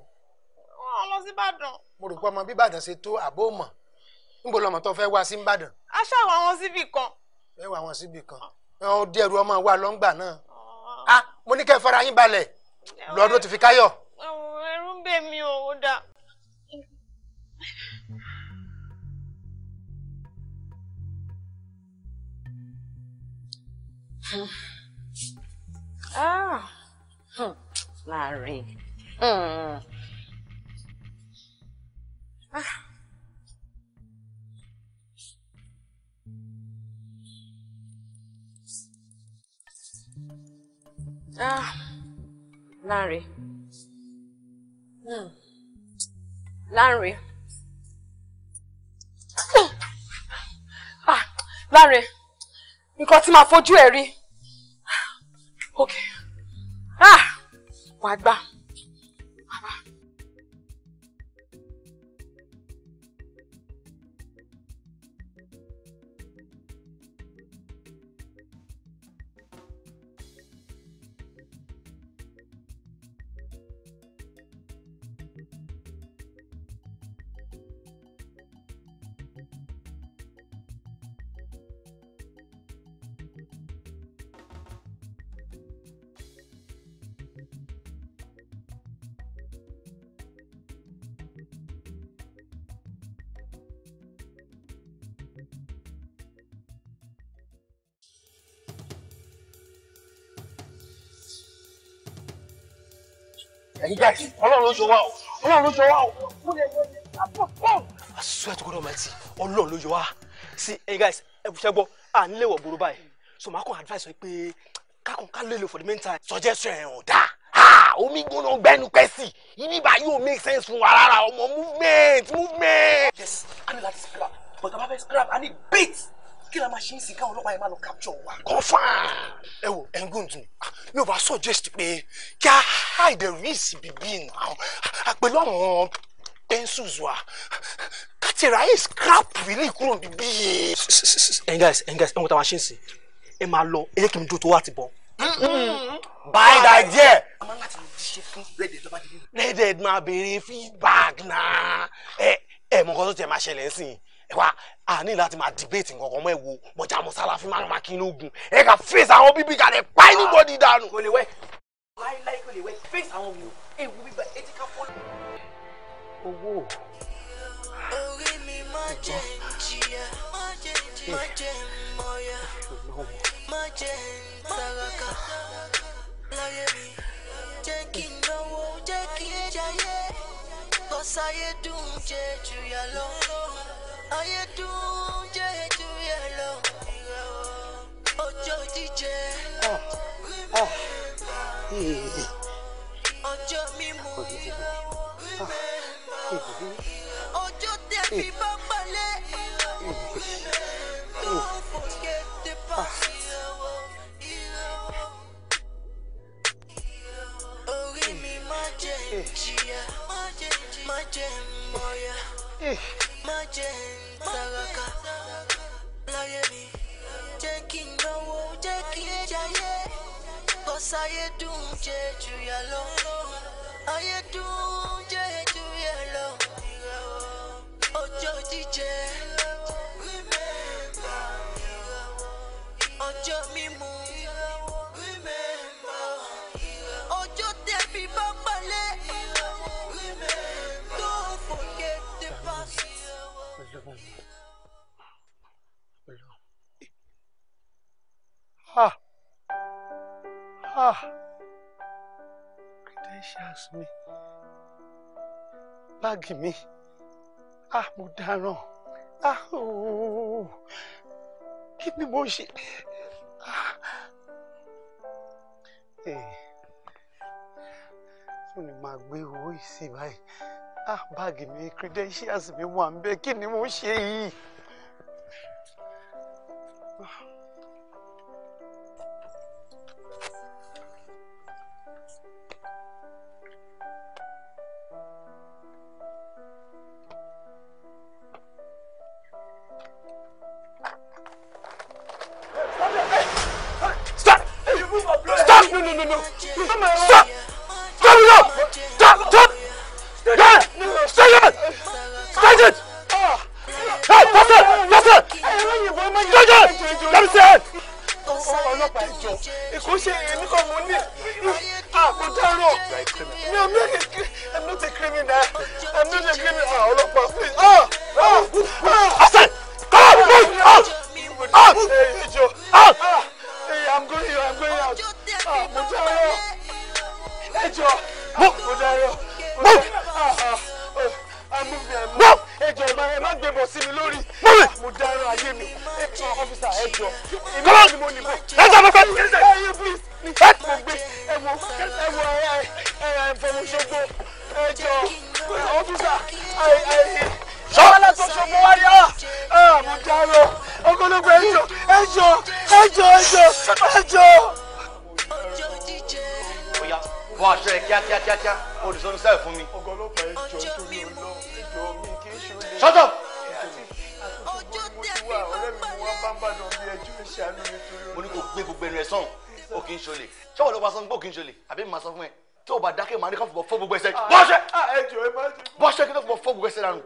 Wọ́n lọ sí Ìbàdàn. Mo rò pé ọmọ bí Ìbàdàn ṣe tó àbó mọ̀. Níbo lọmọ tó fẹ́ wá sí Ìbàdàn? A ṣàwọn wọn síbì kan. Ẹ wà wọn síbì kan. Ó dí ẹrù ọmọ wa lọ́ngbà náà. Ah, mo ní kẹ́ fara yín balẹ̀. Lọ́dún ti Fíkáyọ̀. Ẹ̀rù ń bẹ̀ mí o, ó dáa. Ah, láàrin. Ah. Ah, Lanre. Lanre. Ah, Lanre. Nǹkan tí màá fojú ẹ̀ rí. Okay. Ah, wàá gbà. Ẹ̀yin guys, Ọlọ́run ló yọ wá o, Ọlọ́run ló yọ wá o. I swear to God Almighty, Ọlọ́run ló yọ wá. See, ẹ̀yin guys, ẹ ṣe gbọ́, à nílé wọ̀ gbòòrò báyìí. So màá kàn advice wí pé kákan ká lè lò for the meantime. Suggestion ẹ̀ ò dáa. Omi gbóná gbẹ́nu pẹ́ sí. Ibi báyìí ò make sense fún wa rárá ọmọ movement movement. Yes, a ní láti scrap, but a bá fẹ́ scrap, a ní beat. Kí la máa ṣe ń sìn káwọn ọlọ́pàá yẹn máa lọ capture wa. Confirm. Ẹ wo Ẹ̀ngúndùn, mi ò bá suggest pé kí a hide the risk bíbí náà pẹ̀lú àwọn pencils wa ká ti ráyè scrap really kúrò bíbí. Ẹ̀yin guys, ẹ̀yin guys, ẹ̀wọ̀n tá a máa ṣe ń sìn, ẹ máa lọ, ẹ jẹ́ kí n dúró tó wá ti bọ̀. Buy that idea. A máa ń láti ṣe fún Red Dead tó bá di bí. Red Dead máa béèrè feedback náà. Ẹ mọ nǹkan tó tiẹ̀ máa ṣẹlẹ̀ ń sìn. Ẹ wá a ní láti máa debate nǹkan kan mọ́ ẹ wo mọ̀já mọ̀sálà fún márùn-ún kí lóògùn ẹ kà face àwọn bíbí kalẹ̀ pa anybody dànù. Kò lè wẹ̀ láíláí kò lè wẹ̀ face àwọn wò ewu bíbá etí ká fọ́. Owó. Orí mi má jẹ́ jìyà, má jẹ́ mọ̀yà, má jẹ́ tàràkà láyé mi. Jẹ́ kí n náwó, jẹ́ kí n jayé, kọ́sáyé dùn jẹ́ jùyà lọ. Ayé dùn jẹ́ jùyà lọ. Ọjọ́ jíjẹ, ọjọ́ mímu, ọjọ́ tẹ̀bí bá balẹ̀. Don't forget the past. Orí mi má jẹ́ jìyà, má jẹ́ mọ̀yà, má jẹ́ tàràkà láyé mi. Jẹ́ kí n náwó, jẹ́ kí n jayé, kọ́sáyé dùn jẹ́ jùyà lọ. Ayé dùn jẹ́ jùyà lọ. Ọjọ́ jíjẹ, ọjọ́ mímu, ọjọ́ tẹ̀bí bá balẹ̀. Don't forget the past. Ah, ah, credentials mi, báàgì mi, ah, mo dáràn, ah, ooo, kí ni mo ṣe? Ah, fún ni màá gbé owó yìí sí báyìí, ah, báàgì mi, credentials mi wà ń bẹ, kí ni mo ṣe yìí? Ah. Stop! Stop it up! Stop! Stop! Stop! Stop it! Stop it! Hey, faster! Faster! Stop it! Let me see it! Ọlọ́pàá ìjọ èkó ṣe èmi kan mo ní àkójárò mi ò I'm not a criminal. I'm not a criminal. Ọlọ́pàá please. Asẹ! Come on! Move! Out! Out! Out! I'm going out. Mo dárò. Ẹjọ́. Mo dárò. Move! Move! Ẹjọ́ ẹ má gbé bọ̀ sí mi lórí. Mo dárò ayé mi. Ọ́físà ẹjọ́. Come on! Let's have a fight! Please! Mo gbé ẹwọ ẹwọ ẹ from Òṣogbo. Ẹjọ́ ọ́físà ṣọlá tó ṣogbo wá rí mo dárò. Ọgọlọgbọ ẹjọ́ ẹjọ́ ẹjọ́ ẹjọ́ ẹjọ́. Oya, bọ́ aṣọ ẹ kíákíá kíákíá, olùsọ́nù sẹ́ẹ̀ fún mi. Ọgọlọpàá ẹjọ́ torí Ọlọ́run ẹjọ́ mi kì í ṣe olè. Shut up! Mo ní kò gbé gbogbo ẹnu ẹ sọ̀hún, ó kì í ṣolè. Ṣé wọ́n ló máa sọ fún pé ó kì í ṣolè? Àbí màá sọ fún ẹ? Tí o bá dákẹ́ màá ní ká fọwọ́ fọ́ gbogbo ẹsẹ̀. Bọ́ aṣọ ẹ! Bọ́ aṣọ ẹ kí ló fọwọ́ fọ́ gbogbo ẹsẹ̀ dànù.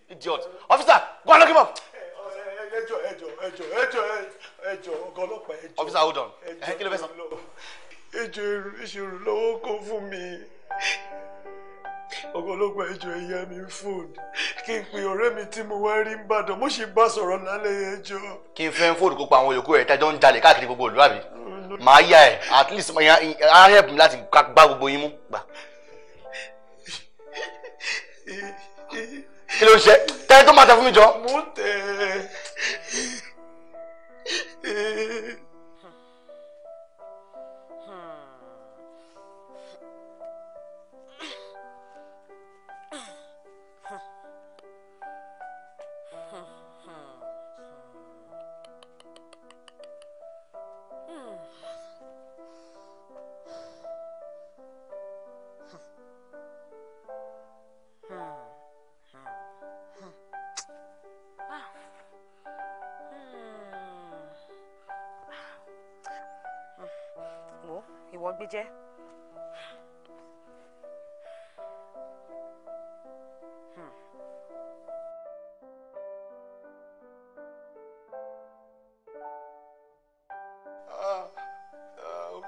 Idiot! Officer, go and lock him up! Ẹjọ́ ẹjọ́ ẹjọ́ ẹjọ́ ẹjọ́ ọgọlọpàá ẹjọ́. Officer, hold on. Kí ló fẹ́ sọ? Ẹjọ́ ìṣòro lọ́wọ́ kan fún mi. Ọgọlọpàá ẹjọ́ ẹ yá mi fóònù kí n pe ọ̀rẹ́ mi tí mo wá rí ń bàdàn mo sì bá sọ̀rọ̀ lálẹ́ ẹjọ́. Kí n fẹ́ fóònù kó pa àwọn yòókù rẹ̀ tẹ́jọ́ ń jalè káàkiri gbogbo ìlú àbí? Màá yá ẹ̀ at least á help mi láti gbá gbogbo yín mú. Gbà. Kí ló ń ṣe? Tẹ́lẹ̀ tó máa tẹ fún mi jọ. Mo tẹ̀ ẹ́. Ìwọ gbé jẹ́.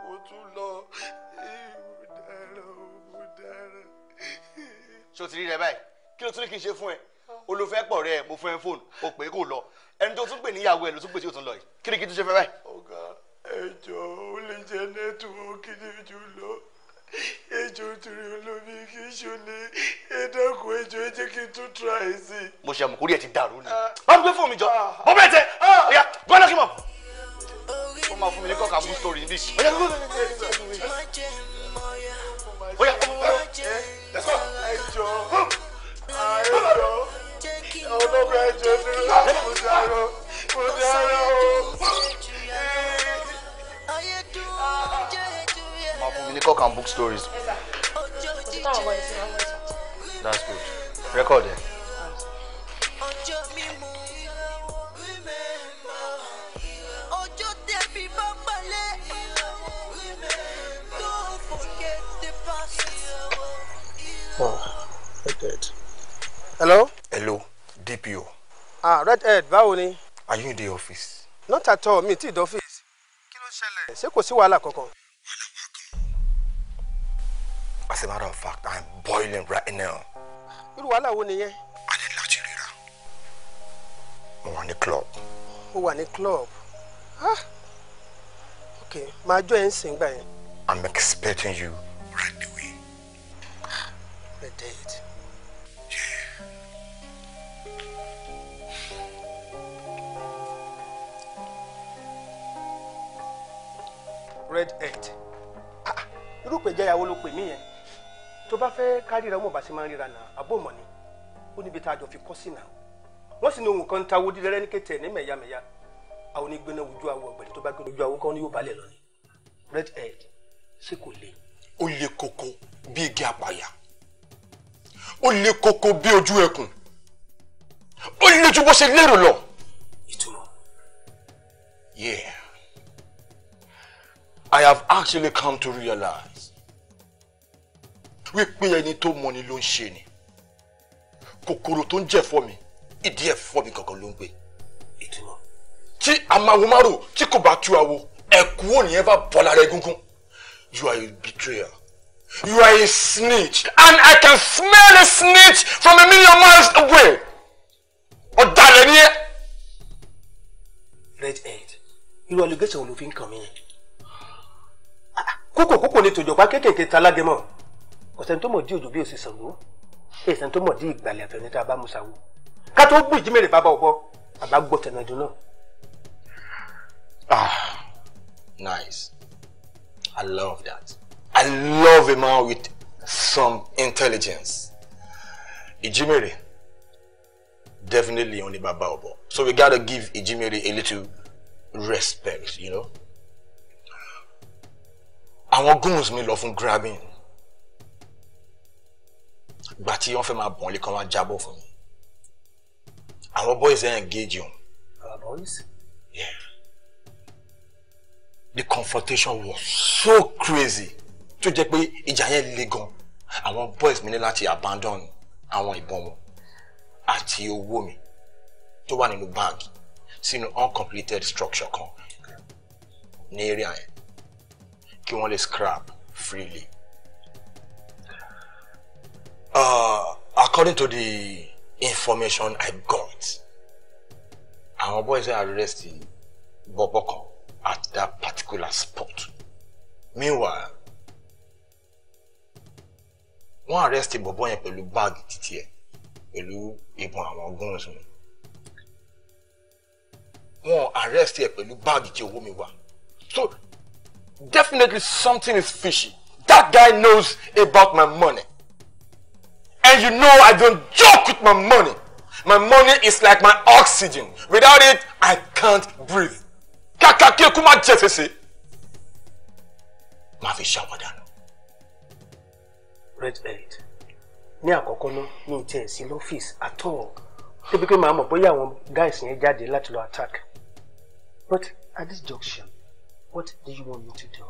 Mo tún lọ mo dára. Ṣé o ti rí rẹ báyìí? Kí ló tún ní kí n ṣe fún ẹ? Olùfẹ́ pọ̀ rẹ, mo fún ẹ fóònù, o pè é kò lọ. Ẹni tó tún pè níyàwó ẹ ló tún pè tí o tún lọ yìí. Kí ni kí n tún ṣe fẹ́ báyìí? Ọ̀gá ẹjọ́ ó lè jẹ́ nẹ́tíwọ́ọ̀kì ní ojú lọ. Ẹjọ́ torí olómi kì í ṣọlẹ̀. Ẹ dákun ẹjọ́ ẹ jẹ́ kí n tún try sí i. Mo ṣe àmọ̀kórí ẹ̀ ti dàrú ni. Má gbé fóònù mi jọ. Bọ́ bẹ́ẹ̀ tẹ. Oya, go and lock him up. Ó máa fún mi ní kọ́ka bú story níbí. Oya, go go go. Oya, let's go. Ẹjọ́ ẹjọ́ ọlọ́gbọ́n ẹjọ́ dúró mo dárò mo dárò o. Máa fún mi ní cock and book stories. That's good. Record ẹ. Oh, Redhead. Hello? Hello, DPO. Ah, Redhead, báwo ni? Are you in the office? Not at all, mi ti dé office. Kí ló ṣẹlẹ̀? Ṣé kò sí wàhálà kankan? As a matter of fact, I'm boiling right now. Irú wàhálà wo nìyẹn? A ní láti ríra. Mo wà ní club. Mo wà ní club. Ah! Okay, màá jọ ẹ̀ ń sìn gbà yẹn. I'm expecting you right away. Redhead. Redhead. Ah, irú pè jẹ́yàwó ló pè mí yẹn. Tó bá fẹ́ kárìíra ọmọ bá ṣe máa ń ríra náà, àbó mọ̀ ni. Ó níbi tá a jọ fi kọ́ sí náà. Wọ́n sì ní ohun kan ń ta owó dídẹ́rẹ́ ní kété ní mẹ̀yàmẹ̀yà. Àwọn onígbéná ojú awo ọ̀gbẹ̀rẹ̀ tó bá gbé ojú awo kan ní yóò balẹ̀ lọ ni. Redhead, ṣé kò le? Ó le koko bí igi àpáyà. Ó le koko bí ojú ẹkùn. Ó le ju bó ṣe lérò lọ. Ìtumọ̀. Yeah. I have actually come to realize wípé ẹni tó mọni ló ń ṣe ni. Kòkòrò tó ń jẹ̀fọ́ mi, ìdí ẹ̀fọ́ mi kankan ló ń gbé. Ìtumọ̀. Tí amáwo-márò tí kò bá tú awo, ẹ̀kú ò ní ẹ bá bọ́ lára egungun. You are a betrayer. You are a snitch. And I can smell a snitch from a million miles away. Ọ̀dàlẹ̀ ni ẹ́. Redhead, irú allegation wo ló fi ń kàn mí yẹn? Kókò kókò ni tòjọ̀pá kéékèèké ta lágẹmọ̀. Ọ̀sẹ̀ tó mọ̀ dí òjò bí òsì Ṣàngó. Èsì tó mọ̀ dí ìgbàlẹ̀ àtọ̀ní tá a bá mú sáwó. Ká tó gbé ìjímèrè bàbá ọ̀bọ, bàbá gbọ́ tẹ̀nàdún náà. Ah, nice. I love that. I love a man with some intelligence. Ijimere, definitely only Baba Obo. So we gotta give Ijimere a little respect, you know. Àwọn goons mi lọ fún grabbing. Ìgbà tí wọ́n fẹ́ máa bọ̀n lé kan wá jábọ̀ fún mi. Àwọn boys ẹ̀ engage wọn. Our boys? Yeah. The confrontation was so crazy. Tó jẹ́ pé ìjà yẹn le gan. Àwọn boys mi ní láti abandon àwọn ìbọn wọn àti owó mi tó wà nínú báàgì sínú uncompleted structure kan ní area yẹn kí wọ́n lè scrap freely. According to the information I got, àwọn boys arrest bọ̀bọ̀ kan at that particular spot. Meanwhile, wọ́n arrest bọ̀bọ̀ yẹn pẹ̀lú báàgì títí ẹ̀ pẹ̀lú ìbọn àwọn guns mi. Wọ́n arrest ẹ̀ pẹ̀lú báàgì tí owó mi wà. So definitely something is fishy. That guy knows about my money. And you know I don't joke with my money. My money is like my oxygen. Without it, I can't breathe. Kàkà kí eku má jẹ fèsì. Má fi ṣàwádà nù. Redhead, ní àkọ́kọ́ náà mi ò tiẹ̀ sí lọ́fíìsì at all. Débi pé màá mọ̀ bóyá àwọn guys yẹn jáde láti lọ attack. But at this junction, what do you want me to do?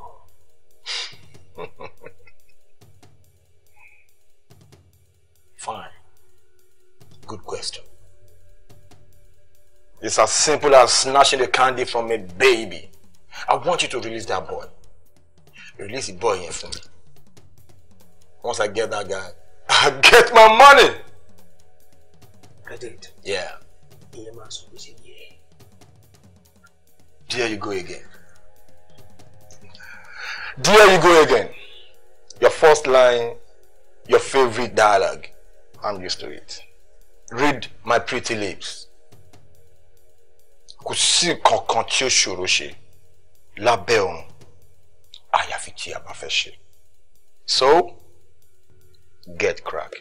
Fine. Good question. It's as simple as snatching the candy from a baby. I want you to release that boy. Release the boy here for me. Once I get that guy, I get my money. Redhead. Yeah. There you go again. There you go again. Your first line, your favorite dialogue. I'm used to it. Read my pretty lips. Kò sí nǹkan tí ó ṣòro ṣe lábẹ́ ọ̀run àyàfi tí a bá fẹ́ ṣe. So, get crack.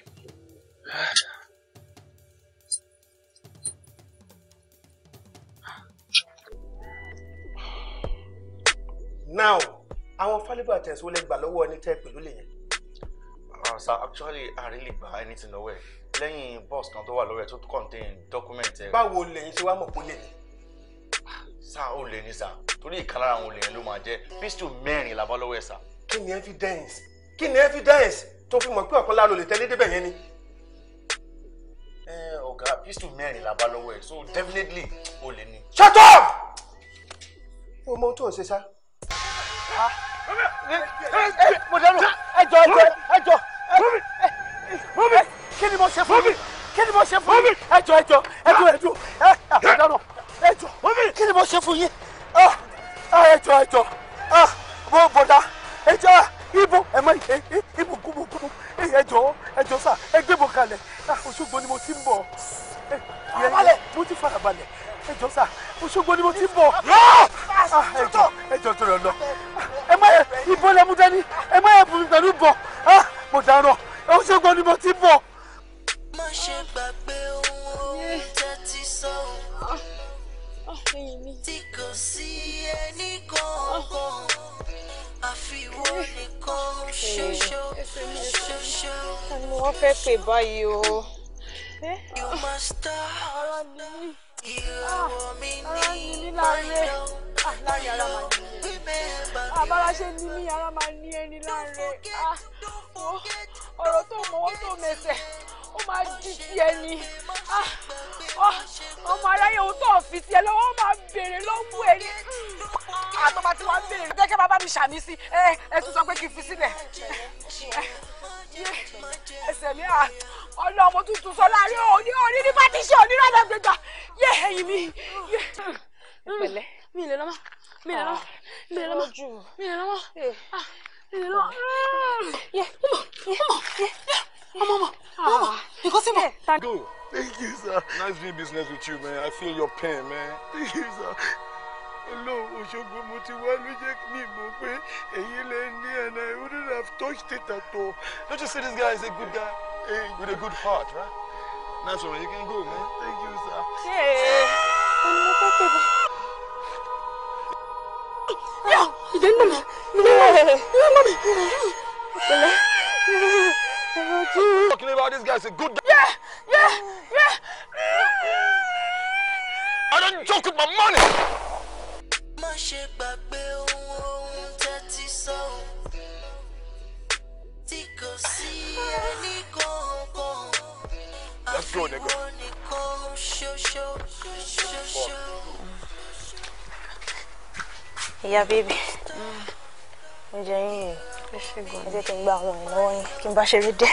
Now, àwọn valuable items wo lẹ gbà lọ́wọ́ ẹni tẹ́ pẹ̀lú lè yẹn? Sir, actually, I really buy anything lọ́wọ́ ẹ̀. Lẹ́yìn box kan tó wà lọ́wọ́ ẹ̀ tó contain document ẹ̀. Báwo lẹ̀yin ṣe wá mọ̀ pé ó lè ní? Sir, ó lè ní sir. Torí ìkan lára àwọn olè yẹn ló máa jẹ́. Pistol mẹ́rin la bá lọ́wọ́ ẹ̀ sir. Kí ni evidence? Kí ni evidence tó fi mọ̀ pé ọ̀kan lára olè tẹ́lẹ̀ débẹ̀ yẹn ni? Ẹ ọ̀gá, pistol mẹ́rin la bá lọ́wọ́ ẹ̀, so definitely ó lè ní. Shut up! O mọ ohun tó ń ṣe sá. Mo dẹnu, ẹjọ ẹjọ ẹjọ, kí ni mo ṣe fún yín? Kí ni mo ṣe fún yín? Ẹjọ ẹjọ ẹjọ ẹjọ ẹjọ ẹjọ, kí ni mo ṣe fún yín? Ẹjọ ẹjọ, mo bọ̀dá, ẹjọ ibo ẹ má ibo kúbo kúbo, ẹjọ ẹjọ sà, ẹ gbé bọ̀ kalẹ̀, Òṣogbo ni mo ti ń bọ̀, mo ti farabalẹ̀, ẹjọ sà, Òṣogbo ni mo ti ń bọ̀, ẹjọ ẹjọ tó lọ lọ. Ẹ má yẹ ìbọn lẹ mú dání, ẹ má yẹ bùnmi pẹ̀lú bọ̀, mo dáná, Òṣogbo ni mo ti ń bọ̀. Má ṣe gbàgbé ohun tẹ́tí sọ tí kò sí ẹnì kankan àfiwọ́ nìkan ṣoṣo ṣoṣo. Ta ni mo wá fẹ́ pè báyìí o? You must stop. Ìràwọ̀ mi ní my love, my love. Àbára ṣe ní mí, ara máa ní ẹni láre. Ọ̀rọ̀ tó mọ̀wọ́ tó mẹsẹ̀, ó máa di ti ẹni. Ọmọ aráyé ohun tó fi tiẹ̀ lọ́wọ́ máa béèrè lọ́wọ́ ẹni. Àtọ́ba tí wàá béèrè jẹ́ kí bàbá mi ṣàmì sí ẹ tún sọ pé kí n fi sílẹ̀. Ẹsẹ̀ mi ọlọ́mọ tuntun sọ láàrin òní òní ní bá ti ṣe òní rárá gbégbá yé ẹ̀yìn mi. Pẹ̀lẹ́. Mi lè lọ́mọ, mi lè lọ́mọ, mi lè lọ́mọ, mi lè lọ́mọ, mi lè lọ́mọ. Yé, ọmọ, ọmọ, ọmọ, ọmọ, ọmọ, nǹkan sí mọ̀. Go. Thank you, sir. Nice doing business with you, man. I feel your pain, man. Thank you, sir. Hello, Òṣogbo mo ti wá ló jẹ́ kí mi mọ̀ pé èyí lè ní and I wouldn't have touched it at all. Don't you see this guy is a good guy with a good heart, right? Nice one, you can go, man. Thank you, sir. Talking about this guy is a good guy. Yeah, yeah, yeah. I don't joke with my money. Má ṣe gbàgbé ohun tẹ́ ti sọ tí kò sí ẹnì kankan. Let's go, nigga. Àfiwọ́ nìkan ṣoṣo ṣoṣo. Ìyá bébì, oúnjẹ yín ni ẹ jẹ́ kí n gba àwọn ọ̀rìn lọ́wọ́ yín kí n bá ṣeré dé.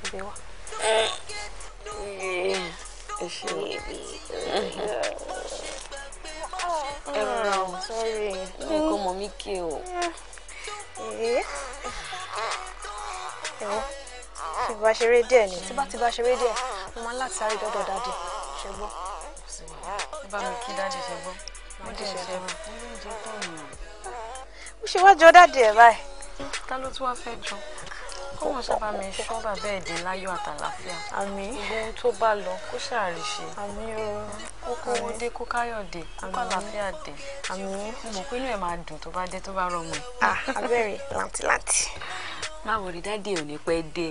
Ibi wá. Ẹ ṣe ẹ rọra o, sorry. Mi kò mọ̀ mí kí o. Ẹ̀wọ̀n kí n bá ṣeré díẹ̀ ni tí bá ti bá ṣeré díẹ̀ mo máa ń láti sáré dọ́dọ̀ dáàdì ṣe gbọ́. Ẹ bá mi kí dáàdì ṣe gbọ́. Mo jẹ́ ṣe mọ̀ oúnjẹ tó yàn. Ó ṣe wá jọ dáàdì ẹ̀ báyìí. Ta ló tún wá fẹ́ jọ? Kó wọn sábà mi ṣọ́ bàbá ẹ̀ dé láyọ̀ àtàlàáfíà. Àmín. Gbogbo ohun tó bá lọ kó ṣàárì ṣe. Àmín o. Kó kówó dé, kó káyọ̀ dé, kó kàlàáfíà dé. Àmín. Mo mọ̀ pé inú ẹ̀ máa dùn tó bá dé tó bá rọmọ ẹ̀. Ah, abẹ́rẹ́ làǹtìlàǹtì. Má wọrí, dáàdì ò ní pẹ́ dé.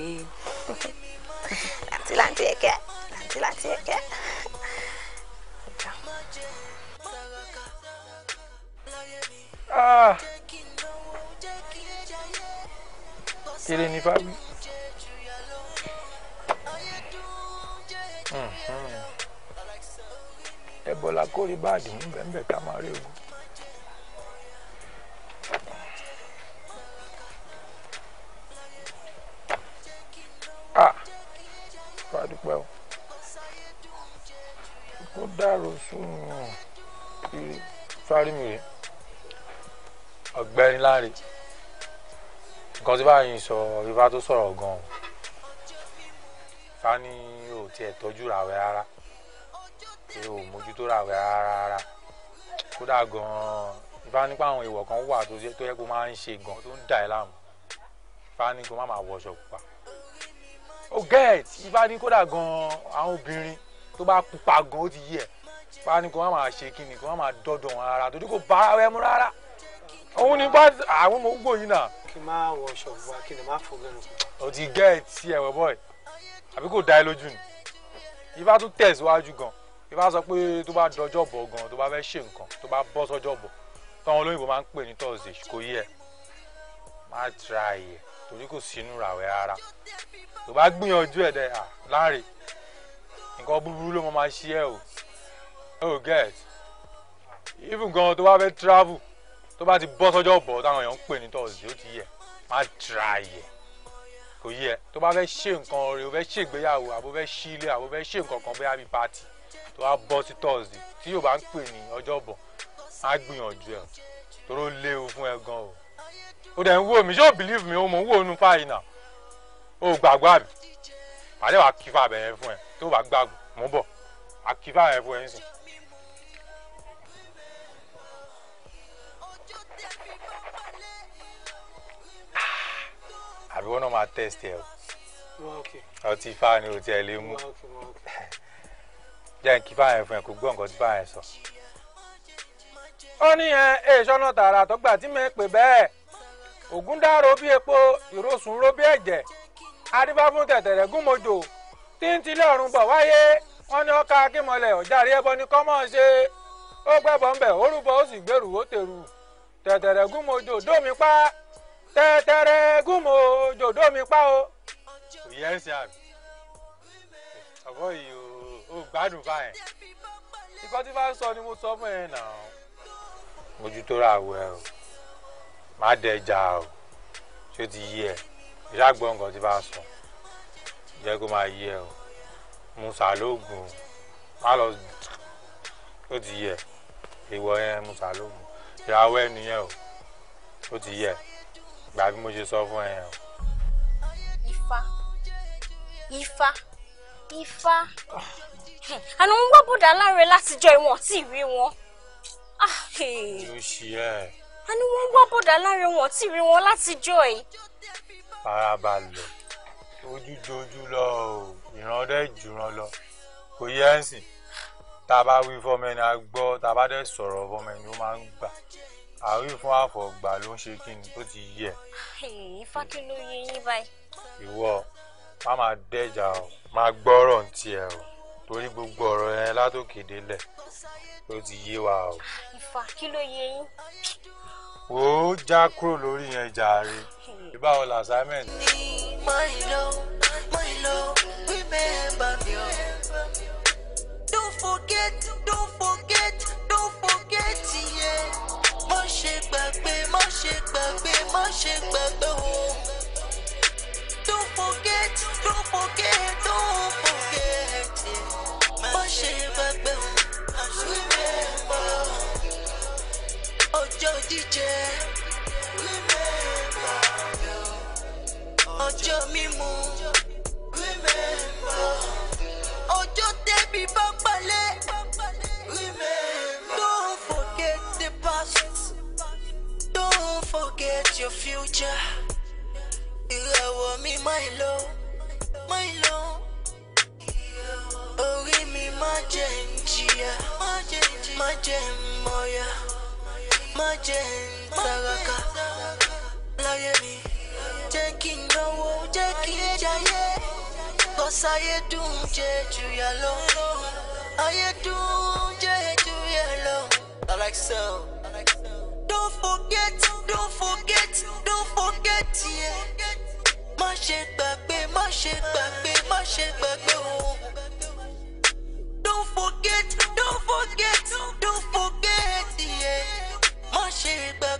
Làǹtìlàǹtì ẹ̀kẹ́, làǹtìlàǹtì ẹ̀kẹ́. Ah. Kéré ní fáwí. Ẹ̀bọ̀là kórè báàdì mú bẹ́ẹ̀ ká máa rí ogun. Ah, fàdúpẹ́ o. Kó dàrú sùn kiri fárí mi rè. Ọ̀gbẹ́ni Láre, nǹkan tí báyìí sọ ifá tó sọ̀rọ̀ gan-an Ifá ní o tiẹ̀ tọ́jú ràwẹ̀ rárá, pé o mójútó ràwẹ̀ rárá rárá, kódà gan-an Ifá nípa àwọn ìwọ̀ kan wà tó yẹ kó máa ń ṣe gan tó ń dà ẹ́ láàmú. Ifá ní kó má máa wọṣọ pupa o get. Ifá ní kódà gan-an àwọn obìnrin tó bá pupa gan ó ti yẹ. Ifá ní kó má máa ṣe kíni, kó má máa dọ́dọ̀ wọn rárá torí kò bá ara rẹ mú rárá. Òun ni bá àwọn ọmọ ogbó yìí náà. Kí n máa wọ aṣọ wa, kí n máa fọ gẹrun. O ti gẹ́ ẹ̀ tí ẹ̀wẹ̀ bọ́ẹ̀ àbí kò dá ẹ lójú ni. Ifá tún tẹ̀síwájú gan. Ifá sọ pé tó bá dọjọ́ bọ̀ gan, tó bá fẹ́ ṣe nǹkan, tó bá bọ́ sọ́jọ́ bọ̀, táwọn olóyìnbó máa ń pè ní Thursday, kò yẹ má try ẹ̀ torí kò sínú ràwẹ̀ rárá. Tó bá gbìyànjú ẹ̀ dẹ̀ Láre, nǹkan búburú ló máa ṣe ẹ́ o. O get. Even gan tó bá fẹ́ travel, tó bá ti bọ́ sọ́jọ́ bọ̀ táwọn èèyàn ń pè ní Thursday, ó ti yẹ má try ẹ̀ kò yẹ. Tó bá fẹ́ ṣe nǹkan rẹ̀, o fẹ́ ṣègbéyàwó àbó fẹ́ ṣí ilé àbó fẹ́ ṣe nǹkan kan bóyá bíi party, tó bá bọ́ sí Thursday tí yóò bá ń pè ní ọjọ́ bọ̀, má gbìyànjú ẹ̀ torí ó léwu fún ẹ gan o. Ó dẹ̀ ń wò mí, ṣé o believe mi? O mò ń wò nú fáyì náà, o gbàgbọ́ àbí? Pàdé wàá kí fàbẹ̀ yẹn fún ẹ tó bá gbàgbọ́, mò ń bọ̀ wàá kí fàbẹ̀ yẹn fún ẹ nísìnyí. Àbí wọn náà máa test ẹ o. Ọtí ifá ni o tiẹ̀ lè mú. Jẹ́ kí ifá yẹn fún ẹ kó gbọ́ nǹkan tí ifá yẹn sọ. Ó ní ẹ èso tààrà tó gbà tí mi pè bẹ́ẹ̀. Ògùn dárò bí epo, ìrosùn ró bí ẹ̀jẹ̀. Adífá fún tẹ̀tẹ̀rẹ̀ gúnmojò. Tí ń tilẹ̀ ọ̀run bọ̀ wáyé, wọ́n ní ọkà akímọ̀lẹ̀ ọ̀jàre ẹbọ ni kọ́ mọ̀ ṣe. Ó gbẹ́bọ̀ ń bẹ̀, ó rúbọ, ó sì gbèrú, ó tèrú. Tẹ̀tẹ̀rẹ̀ gúnmojò dómi pa. Tẹ̀tẹ̀rẹ̀ gúnmojò dómi pa o. Òye ẹ̀ ń ṣe àbí. Ọ̀bọ yìí o gbádùn báyẹn. Ìkọ́ tí bá ń sọ ni mo sọ fún ẹ náà. Mójútó ra àwọ̀ ẹ o. Má dẹja o. Ṣé o ti yí ẹ? Ìṣàgbọ́ nǹkan tí bá sọ. Jẹ́ kó máa yí ẹ o. Musa lóògùn. Má lọ ó ti yẹ. Ìwọ yẹn Musa lóògùn. Ìyàwó ẹ nìyẹn o. Ó ti yẹ. Gbà bí mo ṣe sọ fún ẹ yẹn o. Ifá Ifá Ifá àná ń wá bọ̀dà Láre látijọ́ ìwọ̀n tí ì rí wọn. Yóò ṣí ẹ. Àní wọ́n wá bọ̀dà Láre wọn tí ì rí wọn látijọ́ yìí. Farabalẹ̀, ojú jojú lọ o, ìran dẹ́ jùran lọ. Kò yẹ ẹ́ sìn. Tá a bá wí fọmọ ẹni a gbọ́, tá a bá dẹ̀ sọ̀rọ̀ fọmọ ẹni ó máa ń gbà. Àwí fún àfọ̀gbà ló ń ṣe kí ni ó ti yẹ. Ifá kí ló yé yín báyìí? Ìwọ má máa dẹ́jà o, máa gbọ́rọ̀ ń tiẹ̀ o, torí gbogbo ọ̀rọ̀ yẹn látòkè délẹ̀ ló ti yé wa o. Ifá kí ló yé yín? Wò ó já kúrò lórí yẹn jàre. Ìbáwo la assignment? My love, my love, remember me. Don't forget, don't forget, don't forget, yeah. Má ṣe gbàgbé, má ṣe gbàgbé, má ṣe gbàgbé o. Don't forget, don't forget, don't forget, yeah. Má ṣe gbàgbé o. Remember, ọjọ́ jíjẹ. Remember, ọjọ́ mímu. Remember, ọjọ́ tẹ́bi bá palẹ̀. Remember, don't forget the past. Don't forget your future. Ìràwọ̀ mi máa lọ, máa lọ. Orí mi má jẹ́ ń jìyà, má jẹ́ ń mọ̀yà, má jẹ́ ń tàràkà. Láyé mi, jẹ́ kí n náwó, jẹ́ kí n jayé. Kọ́sáyé dùn jẹ́ jùyà lọ. Ayé dùn jẹ́ jùyà lọ. I like so. Don't forget, don't forget, don't forget, yeah. Má ṣe gbàgbé, má ṣe gbàgbé, má ṣe gbàgbé o. Don't forget, don't forget, don't forget, yeah. Má ṣe gbàgbé.